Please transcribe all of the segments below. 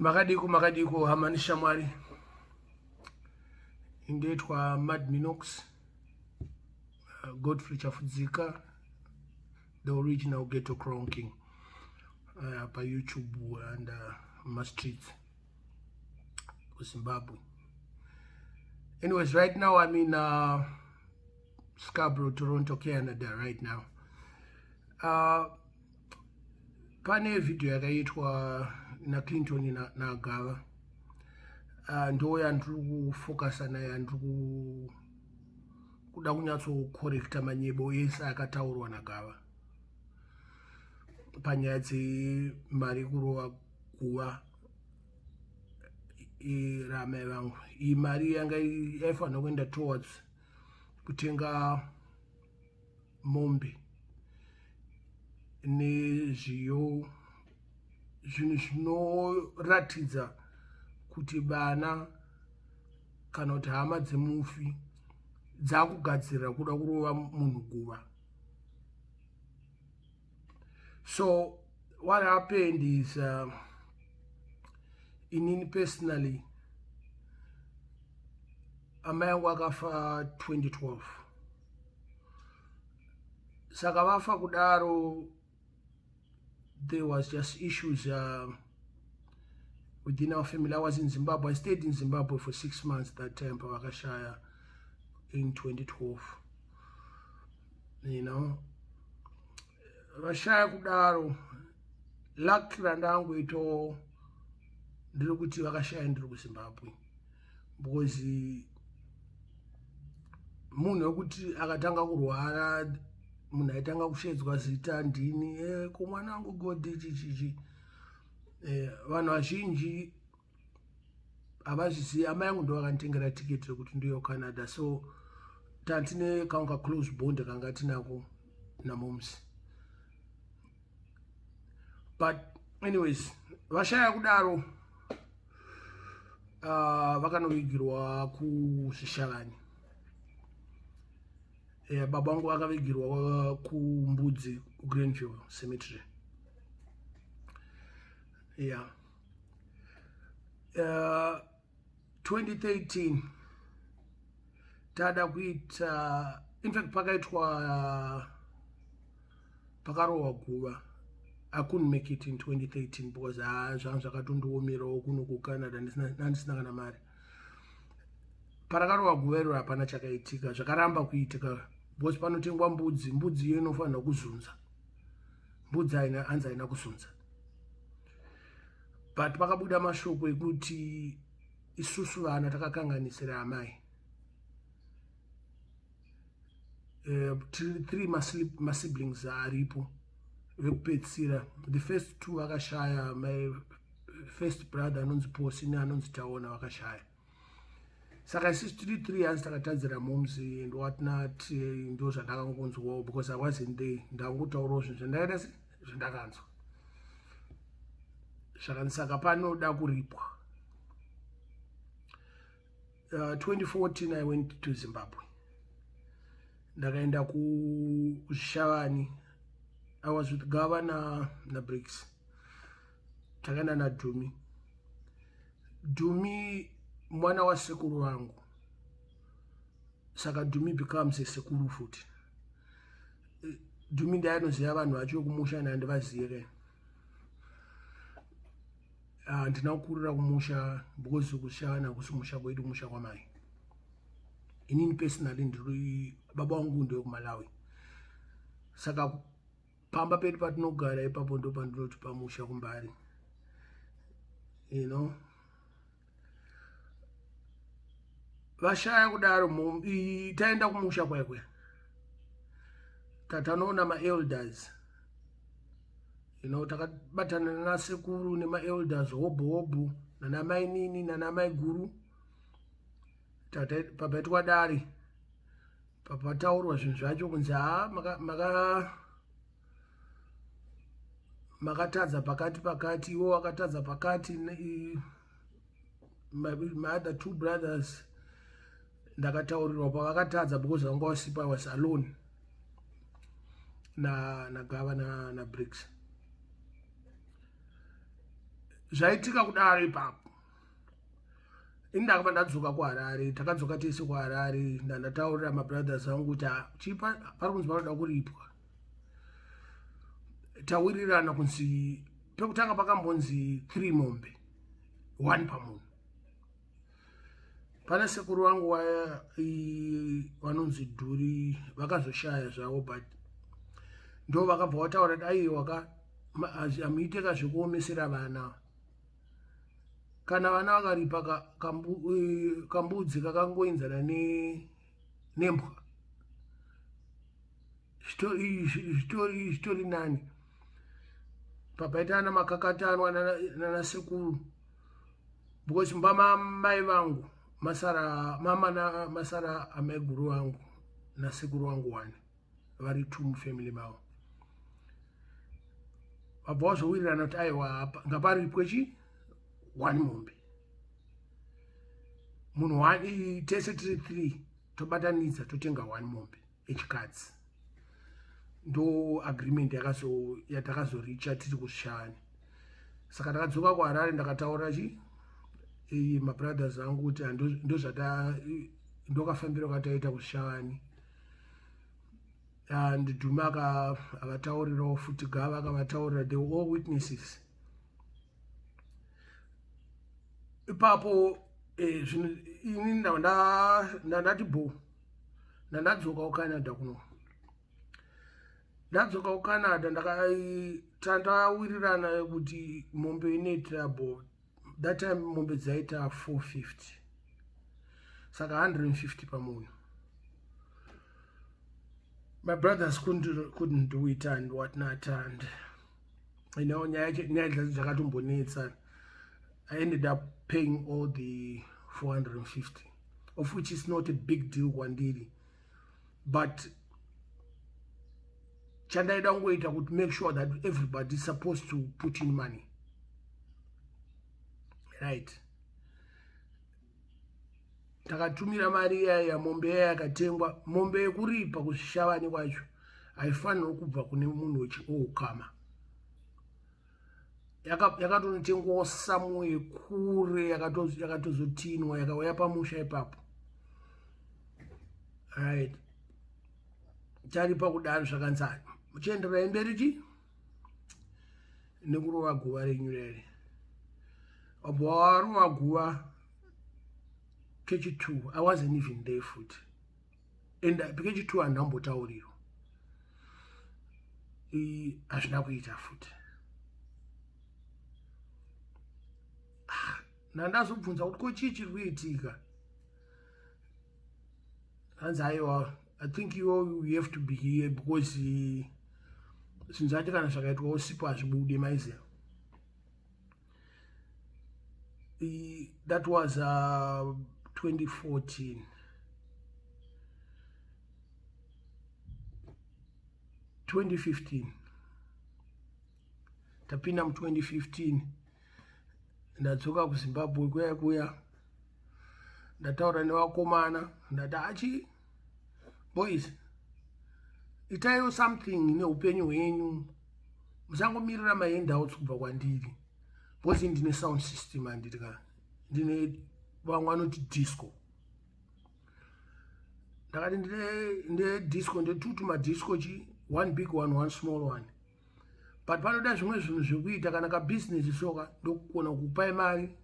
Makadiko makadiko hama neshamwari, indoitwa Mad Minox, Godfrey Chafudzika, the original ghetto crown king, paYouTube and mastreets kuZimbabwe. Anyways, right now I'm in Scarborough, Toronto, Canada right now. Pane vhidhiyo yakaitwa naClinton naGava, na ndo yandiri kufokasa nayo, yandiri kuda kunyatsokorekta manyebo ese akataurwa naGava panyaya dzemari kurova guva ramai vangu. Iyi mari yanga yaifanira kuenda towards kutenga mombe nezviyo, zvinhu zvinoratidza kuti vana kana kuti hama dzemufi dzakugadzirira kuda kurova munhu guva. So what happened is, inini personally, amai angu akafa 2012. Saka vafa kudaro, there was just issues within our family. I was in Zimbabwe. I stayed in Zimbabwe for 6 months that time pavakashaya in 2012. Vashaya kudaro, luck randangoitawo ndiri kuti vakashaya ndiri kuZimbabwe, because munhu wekuti akatanga kurwara, munhu aitanga kushedzwa zita ndini. Ko mwana wangu Godi, chichichi. Vanhu vazhinji havazvizivi, amai angu ndo vakanditengera tiketi rekuti ndiyo Canada. So tantine kanga close bond kanga tinako namoms. But anyways, vashaya kudaro, vakanovigirwa kuZvishavani. Baba vangu vakavigirwa kuMbudzi, kuGreenville Cemetery. Yeah, 2013 tada kuita, in fact pakaitwa, pakarohwa guva, I couldn't make it in 2013 because zvanga zvakatondiomerawo kuno kuCanada, ndisina kana mari. Parakarohwa guva iro hapana chakaitika, zvakaramba kuitika because panotengwa mbudzi, mbudzi iyo inofanirwa kuzunza. Mbudzi hanzi haina kuzunza, but pakabuda mashoko ekuti isusu vana takakanganisira amai. Three masiblings aripo vekupedzisira, the first two vakashaya. My first brother anonzi Posi neanonzi Taona vakashaya. Saka isusu tiri three hanzi takatadzira moms and what not. Ndo zvandakangonzwawo because I wasn't there. Ndangotaurawo zvinhu zvandakaita se zvandakanzwa. Zvakanzi saka panoda kuripwa. 2014 I went to Zimbabwe, ndakaenda kuZvishavani. I was with Governor naBricks, takaenda naDhumi. Dhumi mwana wasekuru vangu, saka Dhumi becomes a sekuru futi. Dhumi ndaanoziva vanhu vacho vekumusha, nandivazive. Handina kukurira kumusha because kuShavani hakusi kumusha kwedu, kumusha kwamai. Inini personally ndiri, baba vangu ndewekuMalawi, saka pamba pedu patinogara ipapo ndo pandinoti pamusha kuMbare. Vashaya kudaro, taenda kumusha kwaikwe, tatanoona maelders. Takabatana nanasekuru nemaelders, hobho hobho, nanamainini, nanamai guru. Papaitwa dare, papataurwa zvinhu zvacho kunzi ha, makatadza pakati pakati, iwo wakatadza pakati. My other two brothers ndakataurirwa pavakatadza because vanga vasipo. I was alone naGava naBricks. Zvaitika kudaro ipapo, ini ndakabva ndadzoka kuHarare. Takadzoka tese kuHarare. Ndandataurira mabrothers angu kuti chipa pari kunzi panoda kuripwa. Tawirirana kunzi pekutanga pakambonzi 3 mombe, 1 pamunhu. Pana sekuru vangu vanonzi Dhuri, vakazoshaya zvavo, but ndo vakabva vataura kuti aiwaka, hamuiteka zvekuomesera vana. Kana vana vakaripa kambudzi kakangoenzana nembwa, zvitori nani. Papaita ana makakatanwa nana sekuru, because mba mai vangu masara mama na masara amaiguru vangu nasekuru vangu wani vari two mufamily mavo. Vabva vazowirirana kuti aiwa, ngaparipwe chi one mombe, munhu one. Tese tiri three, tobatanidza totenga one mombe yechikadzi. Ndo agreement yatakazoricha tiri kushani. Saka takadzoka kuHarare, ndakataura chi mabrothers angu kuti ndozvata ndokafambiro kataita kushani. And Dhuma akavataurirawo futi, Gava akavataurira. They were all witnesses ipapo. Zvinhu ini ndandati bo, ndandadzoka kuCanada kuno. Ndadzoka kuCanada, tandawirirana kuti mombe inoitira bo. That time mombe dzaita 450, saka 150 pamunhu. My brothers couldn't do it and what not, and nyaya dzacho dzakatombonetsa. I ended up paying all the 450, of which is not a big deal kwandiri, but chandaida kungoita kuti make sure that everybody is supposed to put in money, right? Takatumira mari iyaya, mombe iya yakatengwa. Mombe yekuripa kuzvishavani kwacho haifaniri kubva kune munhu wechiokama, yakatonotengwawo somewhere kure, yakatozotinwa, yakauya pamusha ipapo, right? Taripa kudaro, zvakanzi muchienderai mberi chi nekurova guva renyu rere. Wabva warova guva kechi2. I wasn't even there futi, and kechi2 handambotaurirwa. Hazvina kuita futi. Ah, ndandazobvunza kuti ko chii chiri kuitika? Hanzi aiwa, I think you have to be here because zvinhu zvacho kana zvakaitwa usipo hazvibude, maiziva. That was 2014. 2015, tapinda mu2015, ndadzoka kuZimbabwe kuya kuya. Ndataura nevakomana, ndati achi boys, itaiwo something neupenyu hwenyu, musangomirira mahandouts kubva kwandiri, because ndine sound system, handiti ka? Ndine vamwe vanoti disco. Ndakati ndine disco, ndetutu madisco chi, one big one, one small one, but panoda zvimwe zvinhu zvekuita kana kabhizinesi soka. Ndokugona kukupai mari,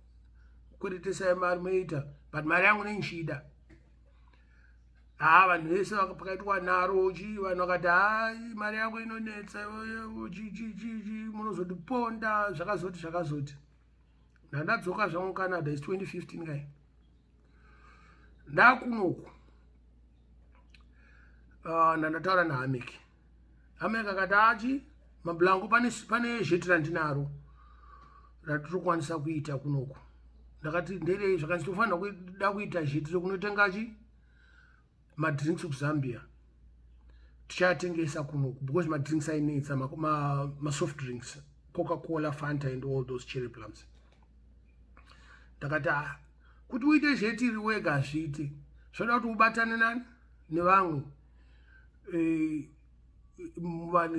kukweretesai mari moita, but mari yangu nenchida. Ha, vanhu vese pakaitwa nharo chi, vanhu vakati hai, mari yako inonetsa chichichichi, munozotiponda, zvakazoti zvakazoti. Ndandadzoka zvangu Canada is 2015 kai. Ndakunoku, ndandataura naHamek. Hamek akati achi mablango, pane zheti randinaro ratirikwanisa kuita kunoku. Ndakati nderei? Zvakanzi tofanira kuda kuita zheti rekunotenga chi madrinks kuZambia, tichatengesa kunoku, because madrinks ainetsa, masoft drinks, Coca Cola, Fanta and all those cherry plums. Ndakati ah, kuti uite zhetiri wega hazviiti, zvoda kuti ubatane nani nevamwe,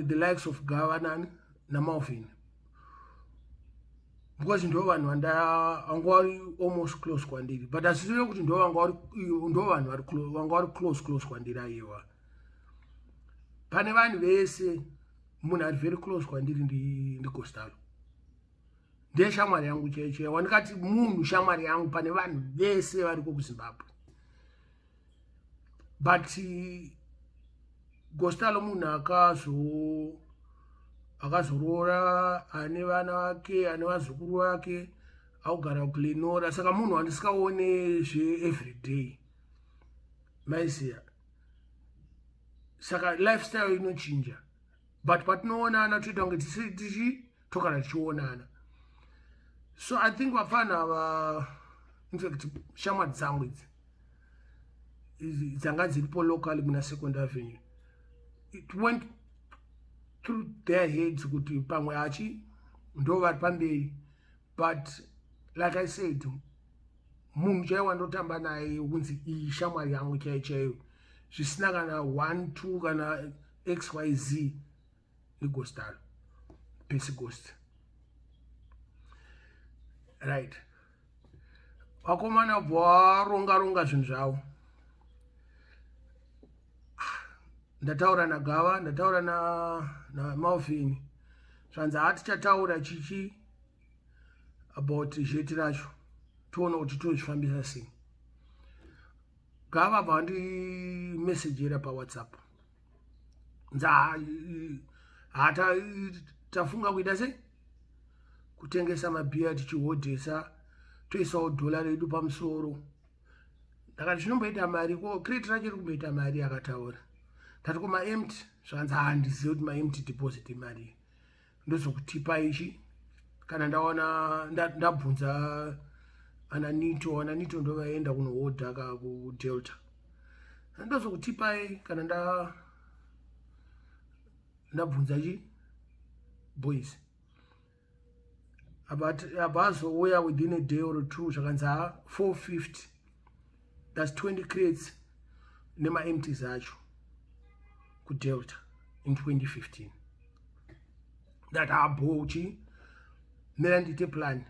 the likes of Gava nani naMalvin. Because ndo vanhu vanga vari almost close kwandiri, but hazvireve kuti ndo vanhu vanga vari close close kwandiri. Aiwa, pane vanhu vese, munhu ari very close kwandiri ndiGostalo. Ndiye shamwari yangu chaiyo chaiyo, wandikati munhu shamwari yangu pane vanhu vese variko kuZimbabwe. But Gostalo munhu akazoroora, ane vana vake, ane vazukuru vake, akugara kuGlenora. Saka munhu wandisikaone zveeveryday, maiziya. Saka lifestyle inochinja, but patinoonana toita kunge tichi togara tichionana. So I think vafana ava, infact shamwari dzangu idzi dzanga dziripo locally muna Second Avenue, it went through their heads kuti pamwe achi ndo vari pamberi. But like I said, munhu chaiwo wandotamba naye kunzi iyi shamwari yangu chaiyo chaiyo, zvisina kana one two kana xyz, iGostalo, Percy Ghost, right? Vakomana bva varonga ronga zvinhu zvavo. Ndataura naGava, ndataura naMalvin, zvanzi hatichataura chichi about zheti racho, toona kuti tozvifambisa sei. Gava bva vandimesejera paWhatsApp, nza hata tafunga kuita sei, kutengesa mabhiya tichihodhesa, toisawo dhola redu pamusoro. Ndakati zvinomboita mari ko crate racho iri kumboita mari? Akataura tati kumaempty, zvakanzi handizivi kuti maempty deposit imari, ndozokutipa ichi kana ndaona ndabvunza ana Nito. Ana Nito ndovaenda kunohodha ka kuDelta. Ndozokutipai kana ndabvunza chi boys. Apa azouya within a day or two, zvakanzi ha, 450, that's 20 crates nemaempties acho kuDelta in 2015. Ndati abo chi mira ndiite plan.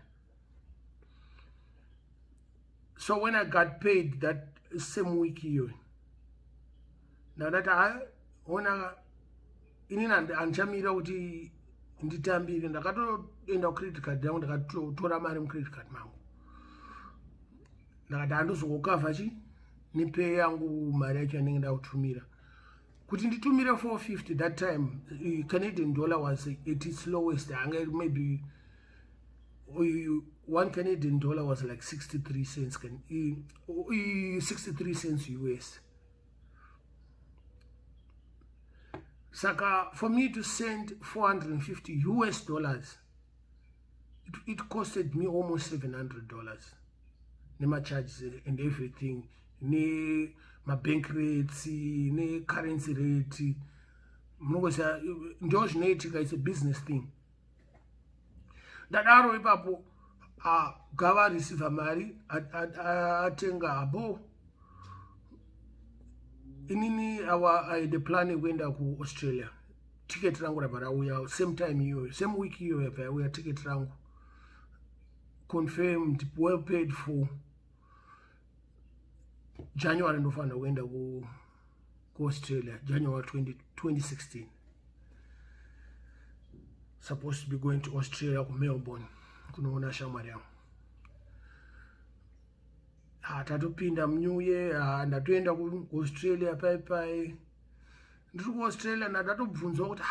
So when I got paid that same week iyoyo, ndakati ha, ona, inini handichamirira kuti nditambire. Ndakatoenda kucredit card yangu, ndakatotora mari mucredit card mangu. Ndakati handizongokavha chi nepay yangu mari yacho yandinge ndakutumira. Kuti nditumire 450, that time Canadian dollar was at its lowest, anga maybe 1 Canadian dollar was like 63 cents, 63 cents US. Saka for me to send 450 US dollars, it costed me almost $700 nemacharges and everything, nemabank rates, necurrency rate. Munongoziva ndo zvinoitika, it's a business thing. Ndadaro ipapo, Gava receiva mari, atenga abo. Inini awa I had a plan yekuenda kuAustralia. Ticket rangu rabva rauya same time iyoyo, same week iyoyo yabva yauya ticket rangu, confirmed, well paid for. January ndofanira kuenda kuAustralia, January 20, 2016, supposed to be going to Australia, kuMelbourne, kunoona shamwari yangu. Tatopinda munew year, ndatoenda kuAustralia. Pai pai ndiri kuAustralia, ndatobvunzwa kuti,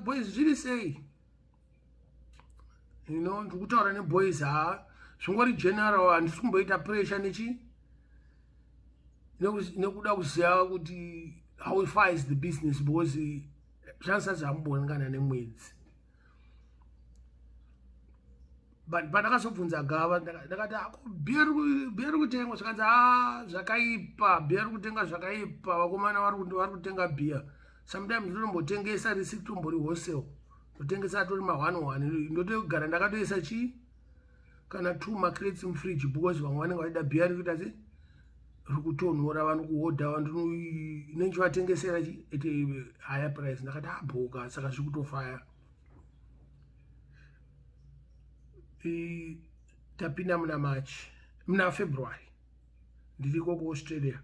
"Boys, zviri sei?" Ndiri kutaura neboys, ha, zvingori general, handisi kumboita pressure nechi nekuda kuziva kuti how far is the business, because zvandisati zvamboonekana nemwedzi. But pandakazobvunza Gava, ndakati, "Bhiya ri kutengwa?" Zvakanzi, "A, zvakaipa, bhiya ri kutenga zvakaipa, vakomana vari kutenga bhiya. Sometimes ndotombotengesa risiri tombori wholesale, ndotengesa atori ma1 1, ndotogara ndakatoisa chii kana two macrates mufridge, because vamwe vanenge vachida bhiya riri kuita se riri kutonhora, vanokuhodha, inenchivatengesera chi at a higher price." Ndakati aboka, saka zviri kutofaya. Tapinda muna March, muna February, ndiriko kuAustralia.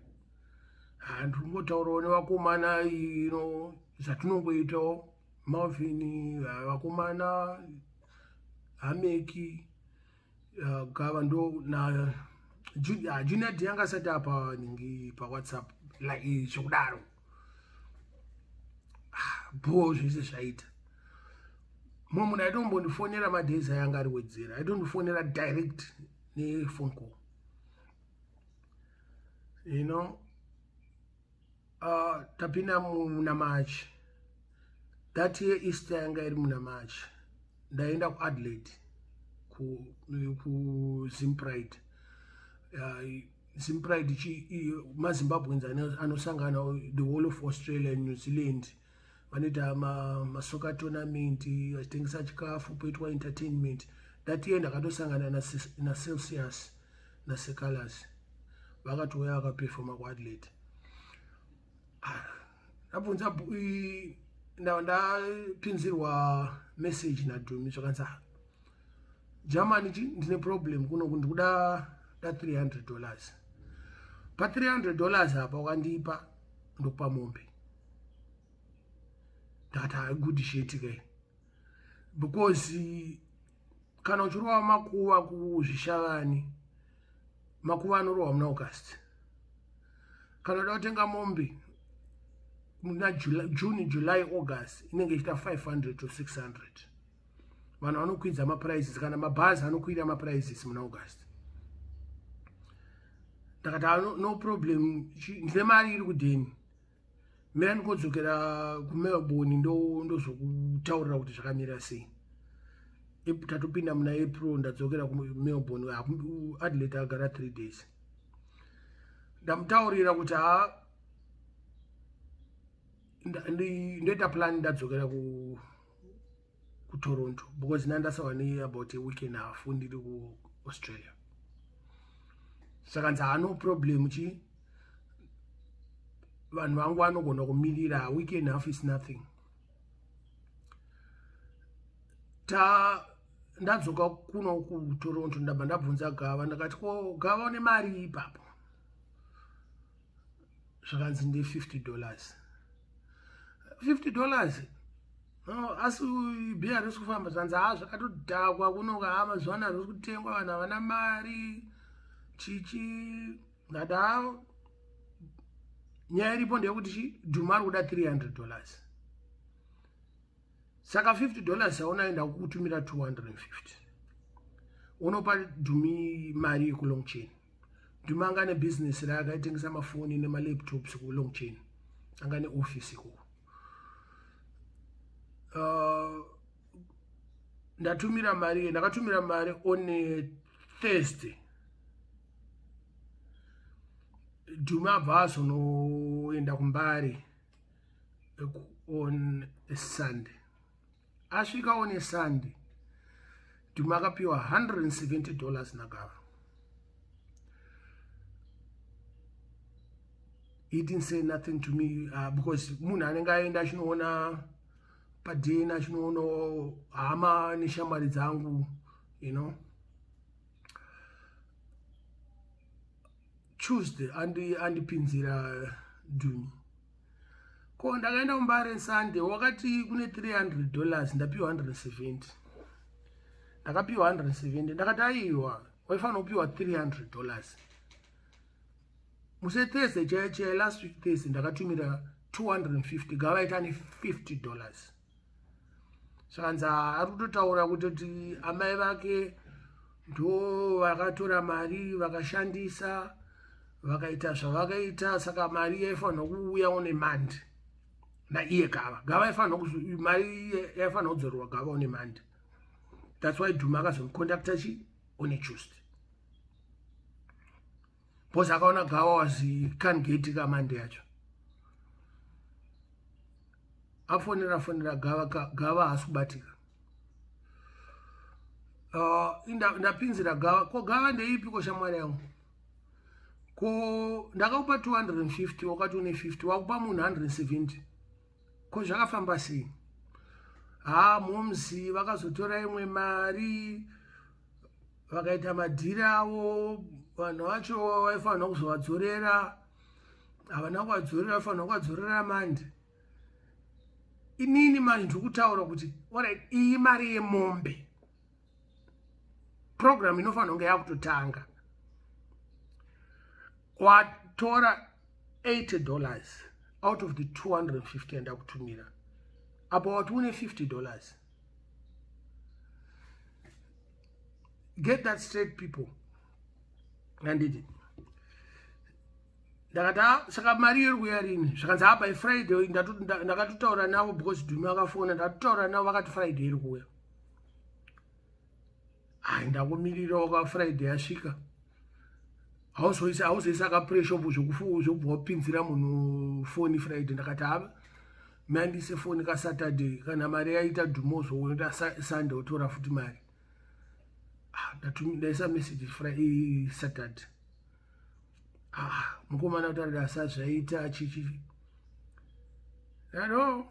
Handiri kungotaurawo nevakomana ino zvatinongoitawo, Malvin, vakomana, Hameki, Gava ndo na Junior D anga asati apa ningi paWhatsApp like zvekudaro. Bho zvese zvaita. Mumwe munhu aitombondifonera madays aya anga ari wedzera, aitondifonera direct nephone call, you know. Tapinda muna March that year, Easter yanga iri muna March. Ndaenda kuAdelaide kuZimpride. ZimPride maZimbabweans anosangana the whole of Australia and New Zealand, vanoita masoccer tournament, vachitengesa chikafu, poitwa entertainment. That year ndakatosangana naCelsius naSecalas, vakatouya vakaperforma kuAdelaide. Ndabvunza, ndapinzirwa message naDhumi, zvakanzi, "Germany chi ndine problem kunoku, ndikuda da $300. Pa$300 apa wakandipa, ndokupa mombe." Ndakati, "Hai, good shit ke," because kana uchirova makuva kuZvishavani, makuva anorohwa muna August. Kana uda kutenga mombe muna June, July, August, inenge ichiita 500 to 600. Vanhu vanokwidza maprices, kana mabhazi anokwira maprices muna August. Ndakati, "No, no problem, ndine mari iri kudheni, mira ndikodzokera kuMelbourne, ndozokutaurira kuti zvakamira sei." Tatopinda muna April, ndadzokera kuMelbourne, Adelaide agara 3 days. Ndamutaurira kuti ha, ndoita plan ndadzokera kuToronto because nandasava neabout a week and half ndiri kuAustralia. Saka nzi, "No problem chi, vanhu vangu vanogona kumirira, week and half is nothing." Ta ndadzoka kuno kuToronto, ndabva ndabvunza Gava, ndakati, "Ko Gava, une mari ipapo?" Zvakanzi, nde$50. $50? No, asi bhiya harisi kufamba. Zvanzi, "Ha, zvakatodhakwa kunoka, ha, mazuva ano harisi kutengwa, vanhu havana mari chichi." Ndati, "Ha, nyaya iripo ndeyekuti chi Dhuma ari kuda $300, saka $50 yaunaenda kukutumira 250, unopa Dhumi mari yekuLong Chain." Dhumi anga nebhizinesi rake, aitengesa mafoni nemalaptops kuLong Chain, anga neofisi ikoko. Ndatumira mari, ndakatumira mari on Thursday. Dhumi abva azonoenda kuMbare on a Sunday. Asvika on a Sunday, Dhumi akapiwa $170 naGava. He didn't say nothing to me, because munhu anenge aenda achinoona padheni, achinoona hama neshamwari dzangu. Tuesday andipinzira Dhumi, "Ko ndakaenda kuMbare Sunday, wakati kune $300, ndapiwa 170." Ndakapiwa 170. Ndakati, "Aiwa, waifanira kupiwa $300 muse Thursday chaiyo chaiyo, last week Thursday. Ndakatumira 250, Gava ita ne$50." Zvakanzi ari kutotaura kutoti amai vake ndo vakatora mari, vakashandisa, vakaita zvavakaita, saka mari yaifanirwa kuuya one Monday naiye Gava. Gava yaifanirwa, mari yaifanirwa kudzorerwa Gava one Monday. That's why Dhuma akazomucontacta chi on a Tuesday, because akaona Gava was can't get kaMonday yacho. Afonera fonera Gava, Gava haasi kubatika. Ndapinzira Gava, "Ko Gava, ndeipi ko shamwari yangu? Ko ndakakupa 250, wakati une 50, wakupa munhu 170, ko zvakafamba sei?" Ha, momzi vakazotora imwe mari. Vakaita madhiri avo, vanhu vacho vaifanira kuzovadzorera, havana kuvadzorera, vaifanira kuvadzorera mandi. Inini manje ndiri kutaura kuti orit, iyi mari yemombe, program inofanira kunge yakutotanga. Watora $80 out of the 250 yandakutumira apo, wati une $50. Get that straight, people. Handiti ndakati, ah, saka mari iyo iri kuuya rini? Zvakanzi, ha, by Friday. Ndakatotaura navo because Dhumi akafona, ndatotaura navo, vakati Friday iri kuuya. Ai, ndakumirirawo ka, Friday yasvika. Hauzoisa kapressure zvokubva wapinzira munhu foni Friday. Ndakati, ha, mandise foni kaSaturday, kana mari yaita dhumozo unoita Sunday, utora futi mari. Ah, ndaisa message Saturday. Ah, mukomana kutaura asa zvaita chichi ado.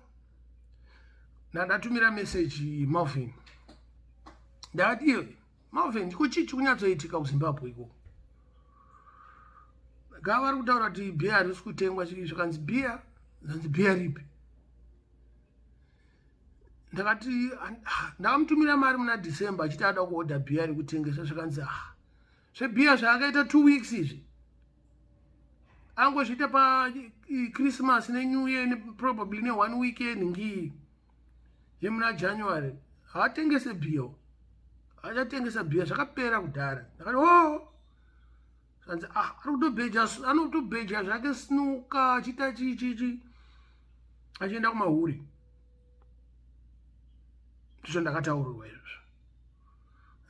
Ndandatumira message Malvin, ndakati, iwe Malvin, kuchichi kunyatsoitika kuZimbabwe iko? Gava vari kutaura kuti bhiya harisi kutengwa. Zvikanzi bhiya, zvanzi bhiya ripi? Ndakati ndakamutumira mari muna December achiti ada kuodha bhiya rekutengesa. Zvikanzi, ah, zvebhiya zvaakaita 2 weeks izvi, angozviita paChristmas neNew Year, probably ne1 week yenhingi yemuna January. Haatengese bhiya, achatengesa bhiya zvakapera kudhara. Ndakati, o oh! Zvanzi, ah, ari kutobheja, anotobheja zvake snooker, achiita chichichi, achienda kumahuri. Ndizvo ndakataurirwa izvozvo.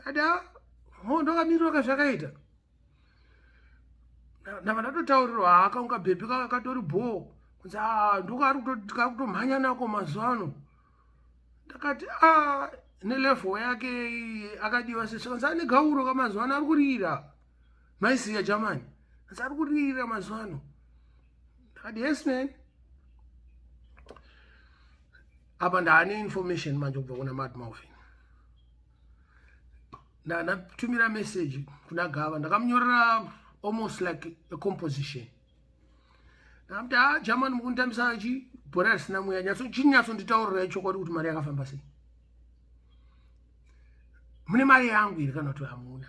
Ati, ah, ho, ndakamirira kazvakaita. Ndava ndatotaurirwa, ha, kaunga bhebhi katori bhoo, kunzi, a, ndokari kutomhanya nako mazuva ano. Ndakati, a, nelevel yake akadiwa sezvo ane gauro kamazuva ano ari kurira maisiya Germany, asi ari kurira mazuva ano. Ndakati, yes man. Apa ndaane information manje kubva kuna Mad Malvin. Ndatumira message kuna Gava, ndakamunyorera almost like a composition. Ndakamuti, ha, German, mukunditambisa chi bhora risina mweya. Chinyatsonditaurirai chokwadi kuti mari yakafamba sei. Mune mari yangu iri kana kuti hamuna?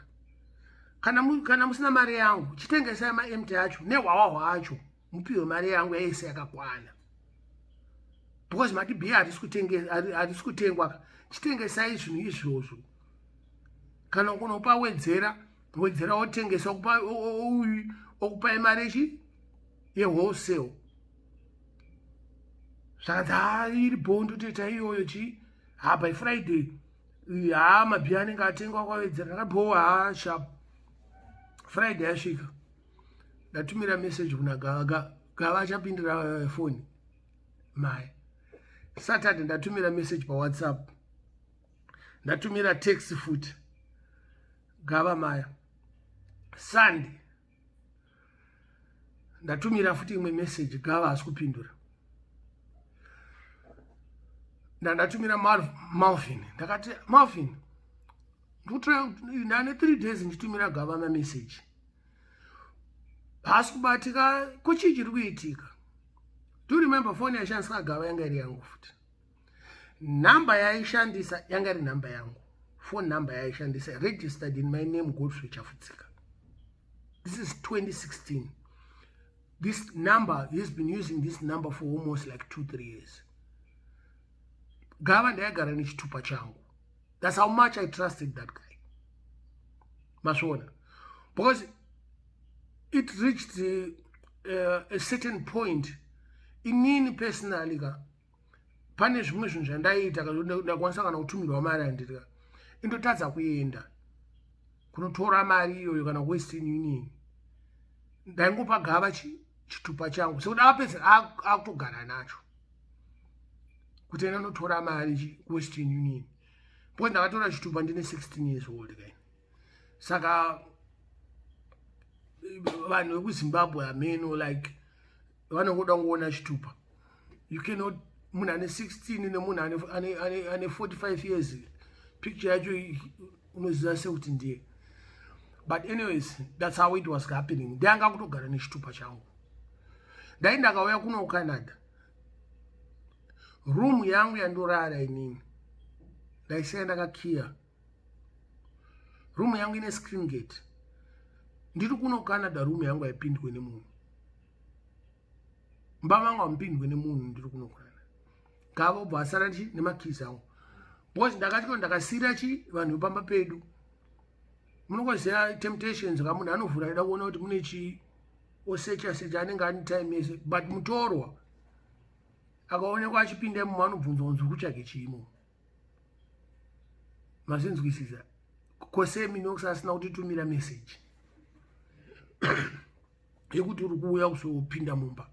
Kana musina mari yangu, chitengesai maempty acho nehwawa hwacho, mupiwe mari yangu yese yakakwana, because mati bhiya harisi kutengwa. Chitengesai zvinhu izvozvo, kana kunopa wedzera wedzera, wotengesa, okupai mari echi yewholesale. Zvakanzi, ha, iri bhondo, toita iyoyo chi. Ha, by Friday, ha, mabhiya anenge atengwa kwawedzera. Ndakabhowa, ha, sharp. Friday yasvika, ndatumira message kuna Gava. Gava achapindira foni maya. Saturday ndatumira message paWhatsApp, ndatumira text futi, Gava maya. Sunday ndatumira futi imwe message, Gava haasi kupindura. Ndandatumira Malvin, ndakati, Malvin, ndane 3 days ndichitumira Gava mameseji, haasi kubatika. Kuchii chiri kuitika? Do remember, foni yaishandiswa Gava yanga iri yangu futi. Nhamba yaishandisa yanga iri nhamba yangu, phone number yaishandisa registered in my name, Godfrey Chafutsika. This is 2016. This number, he's been using this number for almost like 2, 3 years. Gava ndaigara nechitupa changu. That's how much I trusted that guy, masvona, because it reached a certain point, inini personally ka, pane zvimwe zvinhu zvandaiita, ndakwanisa kana kutumirwa mari, handiti, indotadza kuenda kunotora mari iyoyo kana Western Union. Ndaingopa Gava chitupa changu, sekuti akapedzera akutogara nacho kuti enda notora mari kuWestern Union, because ndakatora chitupa ndine 16 years old kaini. Saka vanhu vekuZimbabwe, hameno, like vanongoda kungoona chitupa. You cannot, munhu ane 16 nemunhu ane 45 years, picture yacho unoziva sekuti ndiye. But anyways, that's how it was happening. Ndanga kutogara nechitupa changu. Ndai ndakauya kuno Canada, room yangu yandorara inini ndaisiya ndakakiya. Room yangu ine screen gate. Ndiri kuno Canada, room yangu haipindwe nemunhu. Mba vangu hamupindwe nemunhu ndiri kuno Canada. Gava obva asara chi nemakeys angu, because ndakatyo ndakasiyira chi vanhu vepamba pedu. Munongoziva temptations ka, munhu anovhura ida kuona kuti mune chii, osecha secha, anenge ane time yese. But mutorwa akaonekwa achipinda imomo anobvunzwa kunzi, "Kutsvage chiimo?" Mazinzwisisa? Kosemi nokuti asina kutitumira meseji yekuti uri kuuya kuzopinda mumba,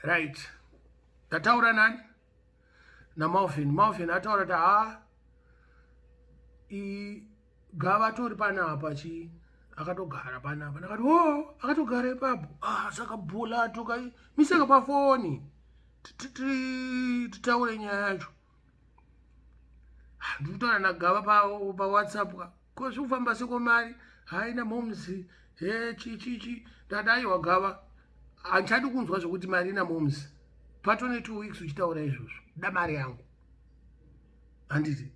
right? Ndataura nani? NaMalvin. Malvin ataura kuti, "Ha, Gava tori panapa chi akatogara panapa." Ndakati, "O, oh, akatogara ipapo." Ah, saka bhula toka miseka pafoni titaure nyaya yacho. Ah, ndikutaura naGava paWhatsApp ka, ko zvikufamba seko mari haina moms he chichichi. Ndati, "Aiwa Gava, handichadi kunzwa zvekuti mari ina moms. Patone 2 weeks uchitaura izvozvo. Da mari yangu, handiti?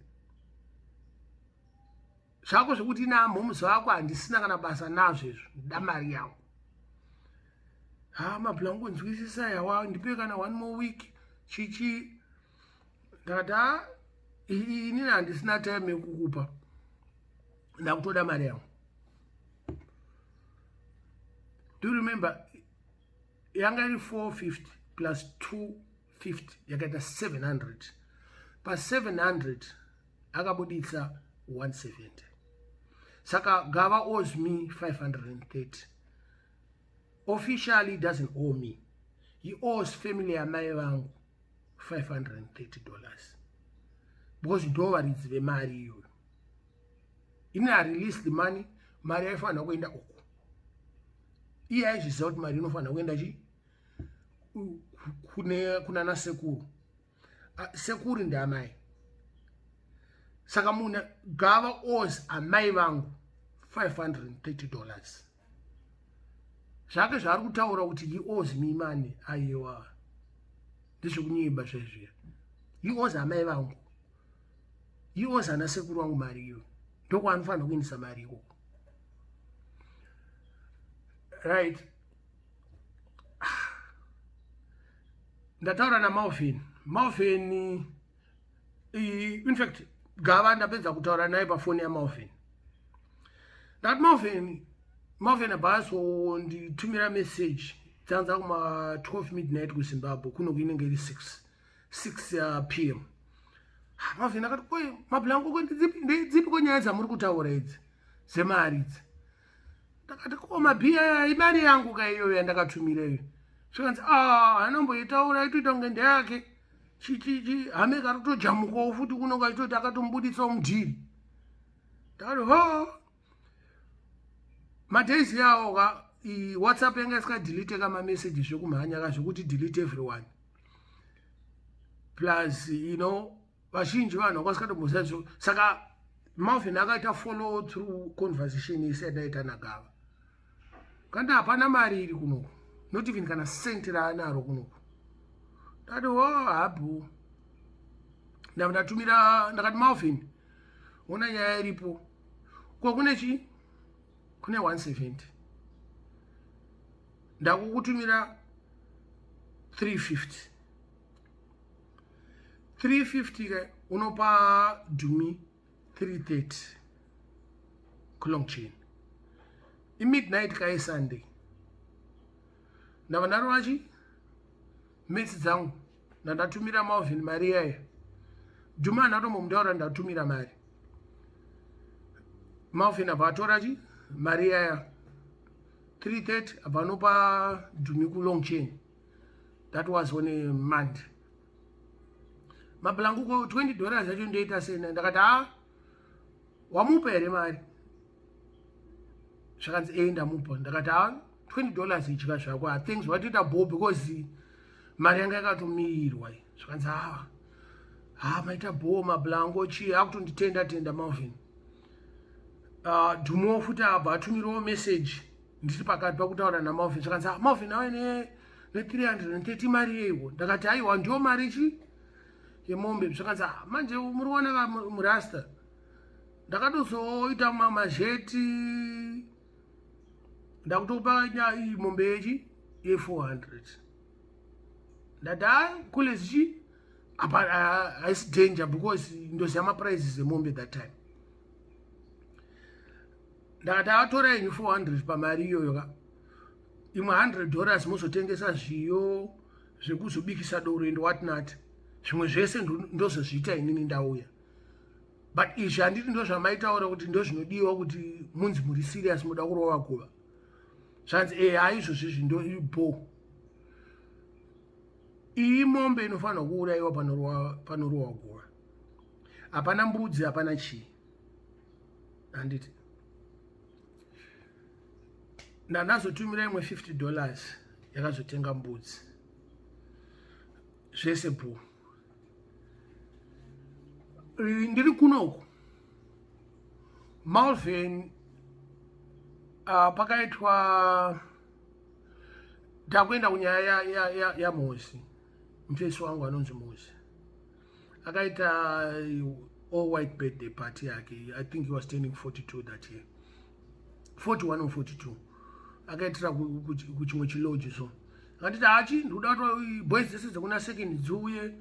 Zvako zvekuti ina moms vako handisina kana basa nazvo izvo. Da mari yangu." "Ha, mabhulangu, nzwisisa yawa, ndipe kana one more week chichi." Ndakati, "Ha, inini handisina time yekukupa, ndakutoda mari yangu." Do you remember yanga iri 450 plus 250, yakaita 700? Pa700 akabuditsa 170, saka Gava owes me 530. Officially doesn't owe me, he owes family yamai vangu $530, because ndo varidzi vemari iyoyo. Ini I release the money, mari yaifanira kuenda uku. Iye aizviziva kuti mari inofanira kuenda chi kune kunana sekuru. Sekuru ndeamai, saka munhu Gava owes amai vangu $530. Zvake zvaari kutaura kuti he owes me money, aiwa, ndezvekunyimba zvaizviya. He owes amai vangu, he owes ana sekuru vangu mari iyo. Ndokwaanofanira kuendesa mari ikoko, right? Ndataura naMalvin. Malvin, in fact Gava ndapedza kutaura naye pafoni yaMalvin. Ndakati, "Malvin." Malvin abva azonditumira message dzanza kuma 12 midnight kuZimbabwe, kuno kuinenge iri 6 6 p.m. Malvin akati, "Oye mabhulangu, ko ndedzipi ko nyaya dzamuri kutaura idzi dzemari idzi?" Ndakati, "Ko mabhiya, imari yangu ka iyoyo yandakatumira iyo." Zvikanzi, "A, anomboitaura itoita kunge ndeyake chichichi hame kari kutojamukawo futi kuno kachitoti akatombuditsawo mudhiri." Ndakati, "Ho." Madays yawo ka, WhatsApp yanga isikadelete kamameseji zvekumhanya ka, zvekuti delete everyone. Plus vazhinji vanhu vanga vasikatombozia. Saka Malvin akaita follow through conversation yese yataita naGava. Kandi hapana mari iri kunoku, not even kana senti raanaro kunoku. Ndati, "Wo, habhu." Ndabva ndatumira, ndakati, "Malvin, ona nyaya iripo. Ko kune chi kune 170, ndakukutumira 350. 350 ke unopa Dumi 330 kulong chain." Imidnight kayeSunday. Ndabva ndarova chi metsi dzangu, ndandatumira Malvin mari iyaya. Dumi handina kutombomutaura ndatumira mari. Malvin abva atora chi mari iyaya 330, abva anopa Dumi kulong chain. That was on a Monday. "Mabhulanguko, $20 yacho ndoita sena?" Ndakati, "Ha, wamupa here mari?" Zvakanzi, "E, ndamupa." Ndakati, "Ha, $20 idya zvako. Ha, thanks, watoita bo, because mari yanga yakatomirirwa." Zvakanzi, "Ha, ha, maita bo, mabhulango." Chii, akutonditenda tenda Malvin. Dhumo futi abva atumirawo message ndiri pakati pakutaura naMalvin. Zvakanzi, "Ah, Malvin ave ne330 mari yeiko?" Ndakati, "Aiwa, ndiyo mari chi yemombe." Zvakanzi, "Ah, manje muri kuona murasta." Ndakatozoita mazheti, ndakutopa mombe yechi ye400. Ndati, "Ha, kulezi chi apa haisi danger," because ndoziva maprices emombe that time. Ndakati, "Atora henyu 400 pamari iyoyo ka, imwe $100 muzotengesa zviyo zvekuzobikisa doro and what not. Zvimwe zvese ndozozviita inini ndauya, but izvi handiti ndo zvamaitaura kuti ndo zvinodiwa kuti munzi muri serious, muda kurova guva." Zvanzi, "E, haizvozvizvi ndo bo iyi mombe inofanirwa kuurayiwa panorohwa guva. Hapana mbudzi, hapana chii." Handiti ndandazotumira imwe $50 yakazotenga mbudzi, zvese bho. Ndiri kunoku Malvin, pakaitwa, takuenda kunyaya yaMosi ya, ya mufesi wangu anonzi Mosi akaita all white birthday party yake. I think he was turning 42 that year, 41 or 42. Akaitira kuchimwe chilodge. So akanditi, "Hachi, ndikuda kuti boys dzese dzekuna Second dziuye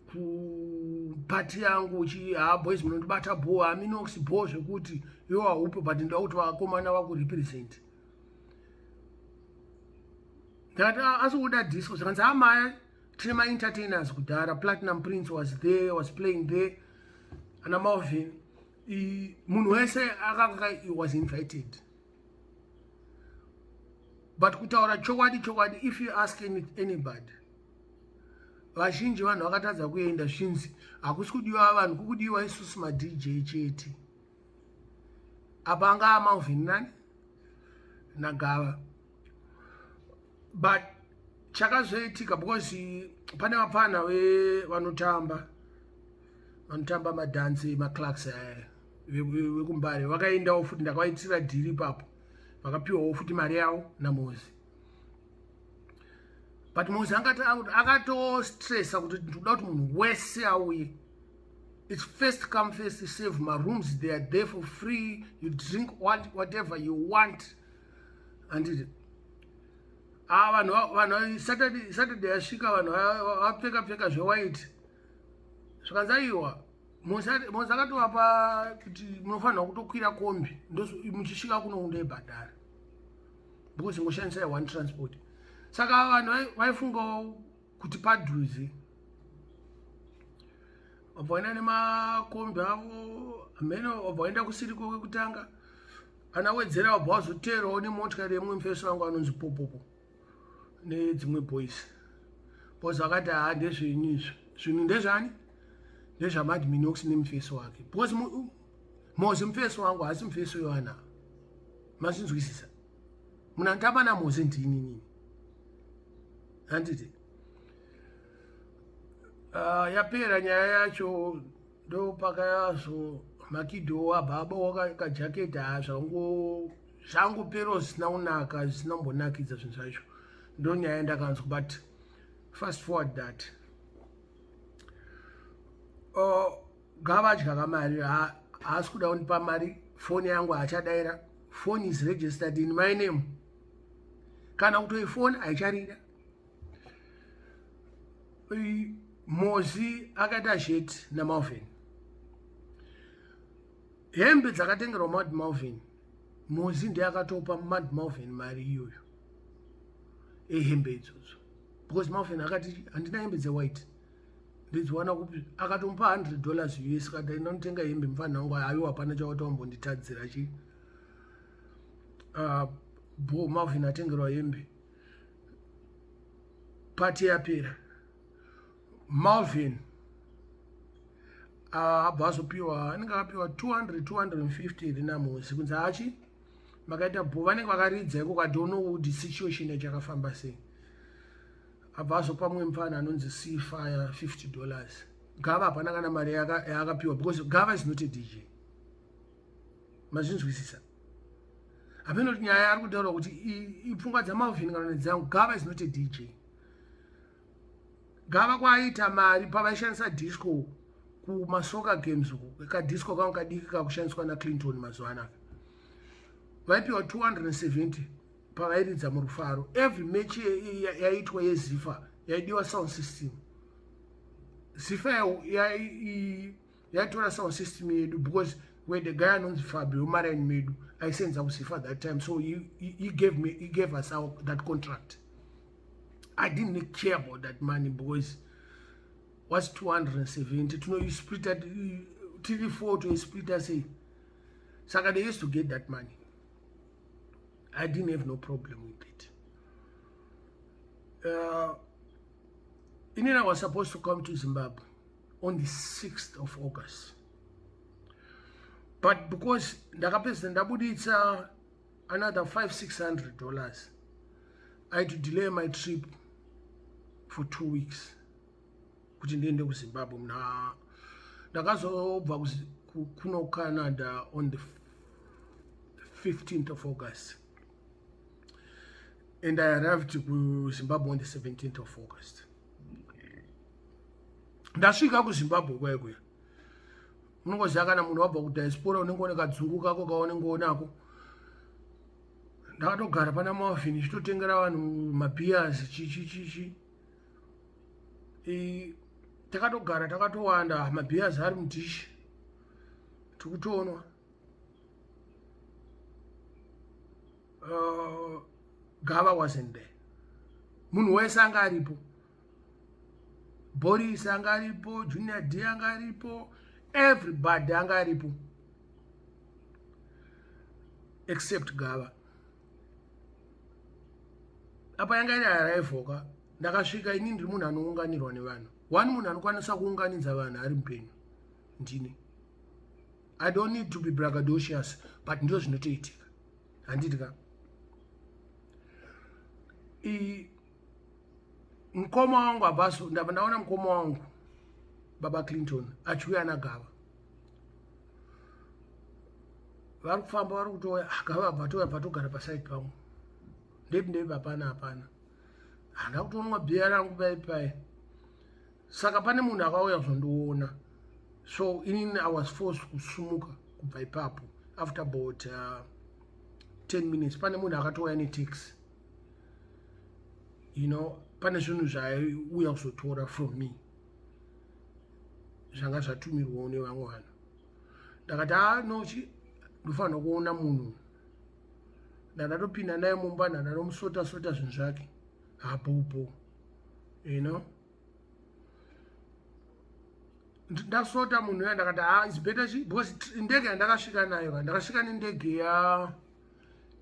kupati yangu chi. Ha, boys munondibata bho, haminox bho zvekuti iwo haupo, but ndoda kuti vakomana vakurepresent." Ndakati, "Asi kuda disco?" Zvakanzi, "Hamaya, tine maentertainers kudhara." Platinum Prince was there, was playing there, ana Malvin, munhu wese akanga was invited. But kutaura chokwadi chokwadi, if you ask anybody, vazhinji vanhu vakatadza kuenda, zvinzi hakusi kudiwa vanhu, kukudiwa isusu maDJ chete. Apa anga aMalvin nani naGava. But chakazoitika, because pane vapfana vanotamba madhansi, maclarks aya vekuMbare, vakaendawo futi. Ndakavaitira dhiri ipapo, vakapiwawo futi mari yavo naMozi. But Mozi akatostressa kuti ndikuda kuti munhu wese auye. It's first come, first serve. Marooms, they are there for free. You drink whatever you want. Handiti ah, vanhu Saturday yasvika, vanhu vapfeka pfeka zvewhite. Zvikanzi, "Aiwa." Mozi akatovapa kuti munofanirwa kutokwira kombi, muchisvika kuno undoibhadhara because ngoshandisai one transport. Saka vanhu vaifungawo kuti padhuze, vabva vaenda nemakombi avo hamene, vabva vaenda kusiriko kwekutanga. Ana Wedzera vabva vazoteerawo nemotikari yemumwe mufeso wangu anonzi Popopo nedzimwe boys, because vakati, "Haa, ndezvenyu izvi, zvinhu ndezvani? NdezvaMadminox nemufeso wake," because Mozi mufeso wangu, haasi mufeso yoana. Mazvinzwisisa? Munhu anotamba naMozi ndini nini, handiti? Yapera nyaya yacho, ndo pakayazo Makido ababa kajaketi. Ha, zvangoperawo zvisina kunaka, zvisina kumbonakidza zvinhu zvacho. Ndo nyaya yandakanzwa. But fast forward that, Gava adya kamari, haasi kuda kundipa mari. Foni yangu haachadaira. Phone is registered in my name, kana kutoifoni haicharira. Mozi akaita zhet naMalvin. Hembe dzakatengerwa Mad Malvin, Mozi ndiye akatopa Mad Malvin mari iyoyo ehembe idzodzo, because Malvin akati, "Handina hembe dzewhite, ndidziwana kupi?" Akatomupa $100 US, kati, "Ndinotenga hembe, mufanira wangu." Aiwa, hapana chawatawambonditadzira chi bo. Malvin atengerwa hembe, pati yapera. Malvin abva azopiwa, anenge akapiwa 200 250 rinaMozi, kunzi hachi makaita bo, vanenge vakaridza iko. Kadono kuti situation yacho yakafamba sei. Abva azopa mumwe mufana anonzi Cfire $50. Gava hapana kana mari yaakapiwa, because Gava is not a DJ. Mazvinzwisisa? Hameno kuti nyaya ari kutaura kuti ipfungwa dzaMalvin kana nedzangu. Gava is not a DJ. Gava kwaaita mari pavaishandisa disco kumasoka games uku, kadisco kangu kadiki kakushandiswa naClinton mazuva anaka, vaipiwa 270 pavairidza muRufaro. Every match yaiitwa yeZifa yaidiwa sound system. Zifa yaitora sound system yedu because we the guy anonzi Fabi wemaraini medu aisenza kuZifa that time, so he gave us that contract. I didn't care about that money because was 270 tinoisplita tiri 4, toisplita sei? Saka they used to get that money. I didn't have no problem with it. Inini I was supposed to come to Zimbabwe on the 6th of August, but because ndakapedzisa ndabuditsa another $500-600, I had to delay my trip for 2 weeks kuti ndiende kuZimbabwe. Muna ndakazobva kuno Canada on the 15th of August and I arrived kuZimbabwe on the 17th of August. Ndasvika kuZimbabwe kwaikuya, unongoziva kana munhu wabva kudiaspora unenge une kadzungu kako kaunenge unako. Ndakatogara pana Malvin ichitotengera vanhu mabeers, chichi chichi. Takatogara takatowanda, mabeers ari mudhishi, tikutonwa. Gava wasn't there. Munhu wese anga aripo, Boris anga aripo, Junior D anga aripo, everybody anga aripo except Gava. Apa yanga iri arrival ka. Ndakasvika, ini ndiri munhu anounganirwa nevanhu. One munhu anokwanisa kuunganidza vanhu ari mupenyu ndini. I don't need to be braggadocious, but ndo zvinotoitika, handiti ka? Mukoma wangu Abaso, ndabva ndaona mukoma wangu Baba Clinton achiuya naGava. Vari kufamba, vari kutouya. Ah, Gava abva atouya, bva togara paside pangu. Ndepi ndepi, hapana hapana. Handa kutonwa bhiya rangu pai pai. Saka pane munhu akauya kuzondiona, so inini I was forced kusumuka kubva ipapo. After about 10 minutes pane munhu akatouya netaxi. Pane zvinhu zvaiuya kuzotora from me zvanga zvatumirwawo nevamwe vanhu. Ndakati, "A no, chi ndofanira kuona munhu." Ndandatopinda naye mumba, ndandanomusota sota zvinhu zvake hapopo. Ndasota munhu uya, ndakati, "Ha, it's better chi," because ndege yandakasvika nayo ka, ndakasvika nendege ya